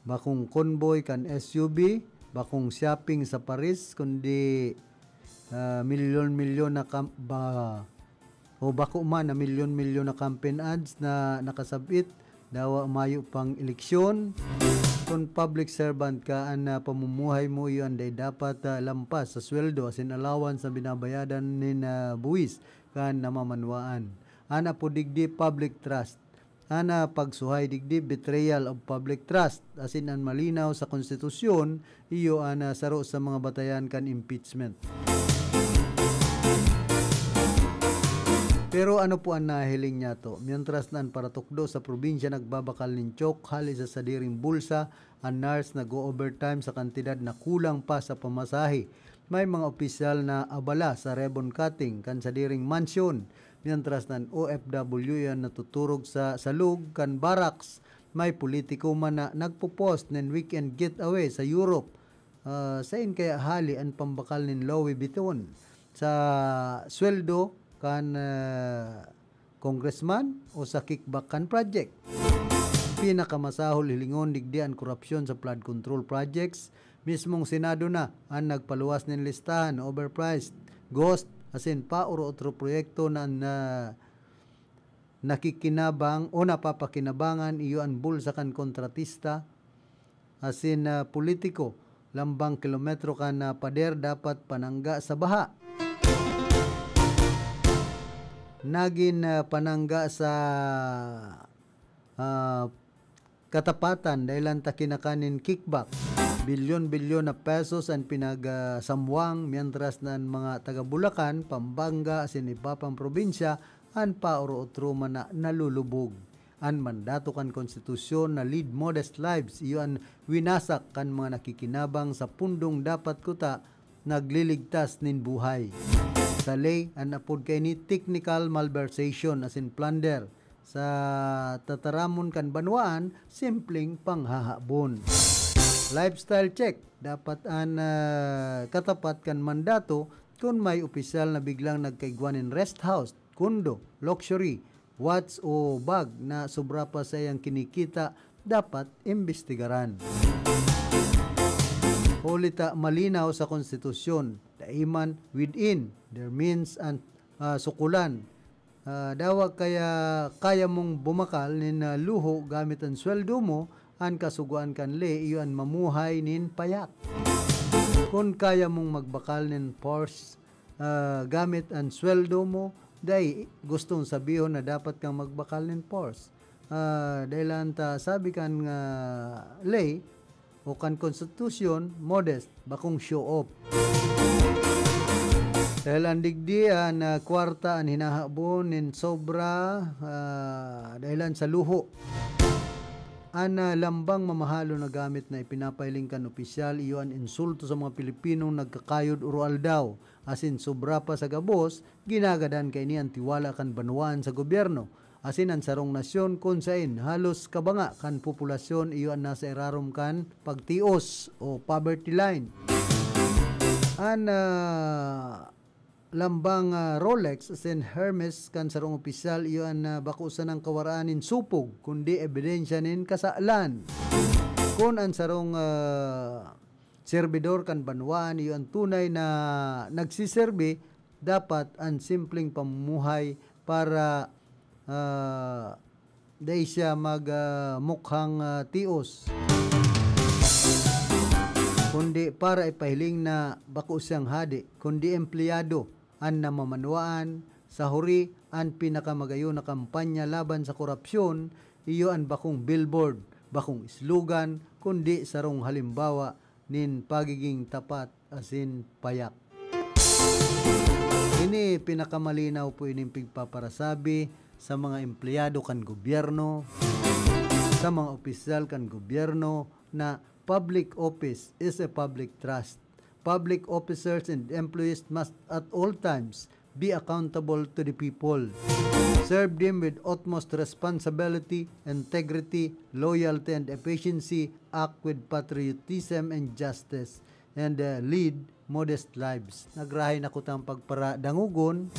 bakong convoy kan S U V, bakong shopping sa Paris, kundi, ah, milyon-milyon na kam-, ba, o bako man na milyon-milyon na campaign ads na nakasabit, dawa mayo pang eleksyon. Kun public servant ka, an, ah, pamumuhay mo iyo an dai dapat, ah, lampas sa sweldo asin allowance na binabayadan nin, ah, buwis kan namamanwaan. An apod digdi, public trust. An, ah, pagsuhay digdi, betrayal of public trust. Asin an malinaw sa konstitusyon, iyo an, ah, saro sa mga batayan kan impeachment. Pero ano po an nahiling niyato? Mientras na an paratukdo sa probinsya nagbabakal nin chok hali sa sadiring bulsa, an nurse nag-o-overtime sa kantidad na kulang pa sa pamasahe. May mga opisyal na abala sa ribbon cutting kan sadiring mansyon, mientras na an O F W yan natuturog sa salog kan barracks. May politiko man na nagpo-post nin weekend getaway sa Europe. Ah, sain kaya hali an pambakal nin Louis Vuitton sa sweldo kan, ah, congressman o sa kickback kan project? Pinakamasahol hilingon digdi an korupsyon sa flood control projects. Mismong Senado na an nagpaluwas nin listahan, overpriced, ghost, asin paoro-otro proyekto na, na nakikinabang o napapakinabangan iyo an bulsa kan kontratista asin, ah, politiko. Lambang kilometro kan, ah, pader dapat panangga sa baha. Nagin, ah, panangga sa, ah, katapatan, dahelan ta kinakan nin kickback. Bilyon-bilyon na pesos an pinag, ah, samwang, mientras na an mga taga Bulacan, Pampanga, asin iba pang probinsya, an paoro-otro man na nalulubog. An mandato kan konstitusyon na lead modest lives, iyo an winasak kan mga nakikinabang sa pundong dapat kuta nagliligtas nin buhay. Sa ley, an apod kaini technical malversation asin plunder. Sa tataramon kan banwaan, simpleng panghahabon. Lifestyle check. Dapat an, ah, katapat kan mandato kun may opisyal na biglang nagkaigwa nin rest house, kondo, luxury, watch o bag na sobra pa sa iyang kinikita, dapat imbestigaran. Huli ta malinaw sa konstitusyon, dai man within, there means an, ah, sukulan. Ah, dawa kaya kaya mong bumakal nin, ah, luho gamit an sweldo mo, an kasugoan kan ley iyo an mamuhay nin payak. Kun kaya mong magbakal nin Porsche, ah, gamit an sweldo mo, dai gustong sabihon na dapat kang magbakal nin Porsche. Ah, dahelan ta sabi kan, ah, ley o kan konstitusyon, modest, bakong show off. Dahelan digdi an, ah, kwarta an hinahabon nin sobra, ah, dahelan sa luho. An, ah, lambang mamahalon na gamit na ipinapahiling kan opisyal, iyo an insulto sa mga Pilipinong nagkakayod oro-aldaw, asin sobra pa sa gabos, ginagadan kaini an tiwala kan banwaan sa gobyerno, asin an sarong nasyon kun sain halos kabanga kan populasyon iyo an nasa irarom kan pagtios o poverty line. An, ah, lambang, ah, Rolex asin Hermes kan sarong opisyal iyo an, ah, bako sanang kawaraan nin supog, kundi ebidensya nin kasalan. Kun an sarong, ah, serbidor kan banwaan iyo an tunay na nagsiserbi, dapat an simpleng pamumuhay para, ah, dai siya mag, ah, mukhang, ah, tios, kundi para ipahiling na bako siyang hade, kundi empleyado an namamanwaan. Sa huri, an pinakamagayon na kampanya laban sa korupsyon, iyo an bakong billboard, bakong slogan, kundi sarong halimbawa nin pagiging tapat asin payak. Ini, pinakamalinaw po ining pigpaparasabi sa mga empleyado kan gobyerno, sa mga opisyal kan gobyerno, na public office is a public trust. Public officers and employees must at all times Be accountable to the people. Serve them with utmost responsibility, integrity, loyalty, and efficiency. Act with patriotism and justice, and uh, lead modest lives. Nagrahay na kutang pagparadangogon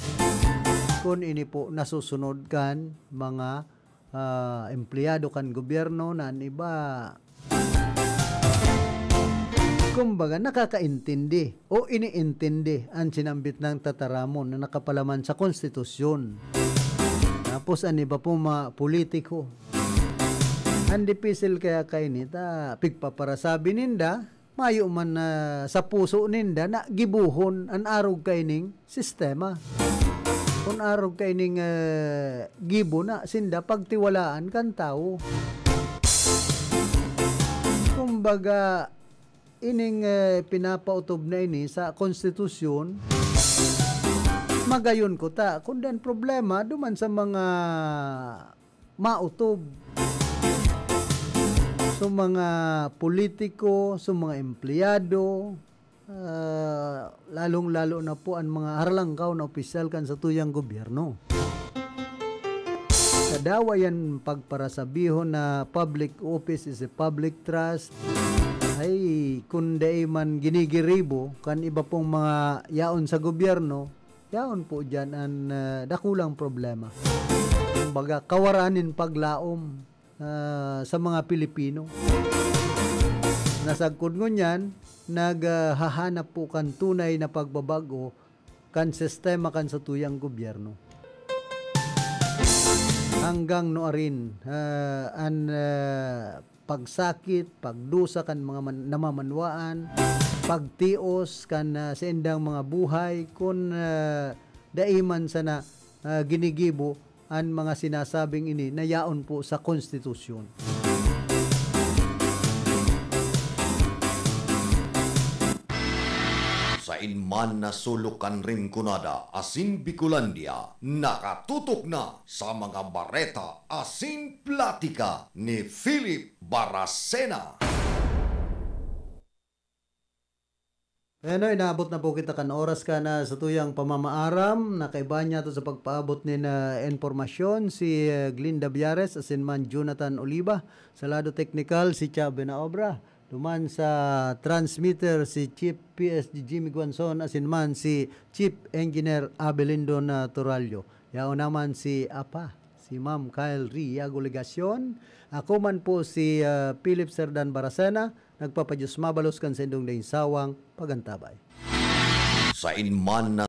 kun ini po nasusunod kan mga ah, empleyado kan gobyerno na an iba, kumbaga, nakakaintindi o iniintindi an sinambit nang tataramon na nakapalaman sa konstitusyon. Tapos an iba po mga politiko. Ang dipisil kaya kaini ta pigpaparasabi ninda, mayo man na sa puso ninda na gibohon an arog kaining sistema. Kun arog kaining, eh, gibo na sinda pagtiwalaan kan tawo. Kumbaga, ining, eh, pinapautob na ini sa konstitusyon, magayon ko ta. Kundi ang problema, duman sa mga maotob, sa mga politiko, sa mga empleyado, ah, lalong-lalo na po ang mga harlangkaw na opisyal kan satuyang gobyerno. Kadawa yan pagparasabihon na public office is a public trust. Ay, kung dai man ginigiribo kan iba pong mga yaon sa gobyerno, yaon po dyan ang, ah, dakulang problema. Kumbaga, kawaran nin paglaom, ah, sa mga Pilipino. Nasagkod ngunyan, naghahanap po kan tunay na pagbabago kan sistema kan satuyang gobyerno. Hanggang nuarin, ah, an, ah, pagsakit, pagdusa kan mga man-, namamanwaan, pagtios kan, ah, saindang mga buhay, kun, ah, dai man sana, ah, ginigibo an mga sinasabing ini na yaon po sa konstitusyon. Sain man na sulok kan Rinconada asin Bicolandia, nakatutok na sa mga bareta asin platika ni Philip Baracena. Bueno, inaabot na po kita kan oras kan satuyang pamamaaram. Nakaiba niya to sa pagpaabot nin, ah, impormasyon si, ah, Glinda Biares asin man Jonathan Oliva. Sa lado teknikal, si Chab Benaobra. Duman sa transmitter, si Chief P S G Jimmy Guanzon asin man si Chief Engineer Abelindo na Torallo. Yaon naman si Apa, si Ma'am Kyle Riago Legacion. Ako man po si, ah, Philip Serdan Baracena, nagpapadiyos mabalos kan saindong daing sawang pagantabay. Sain man na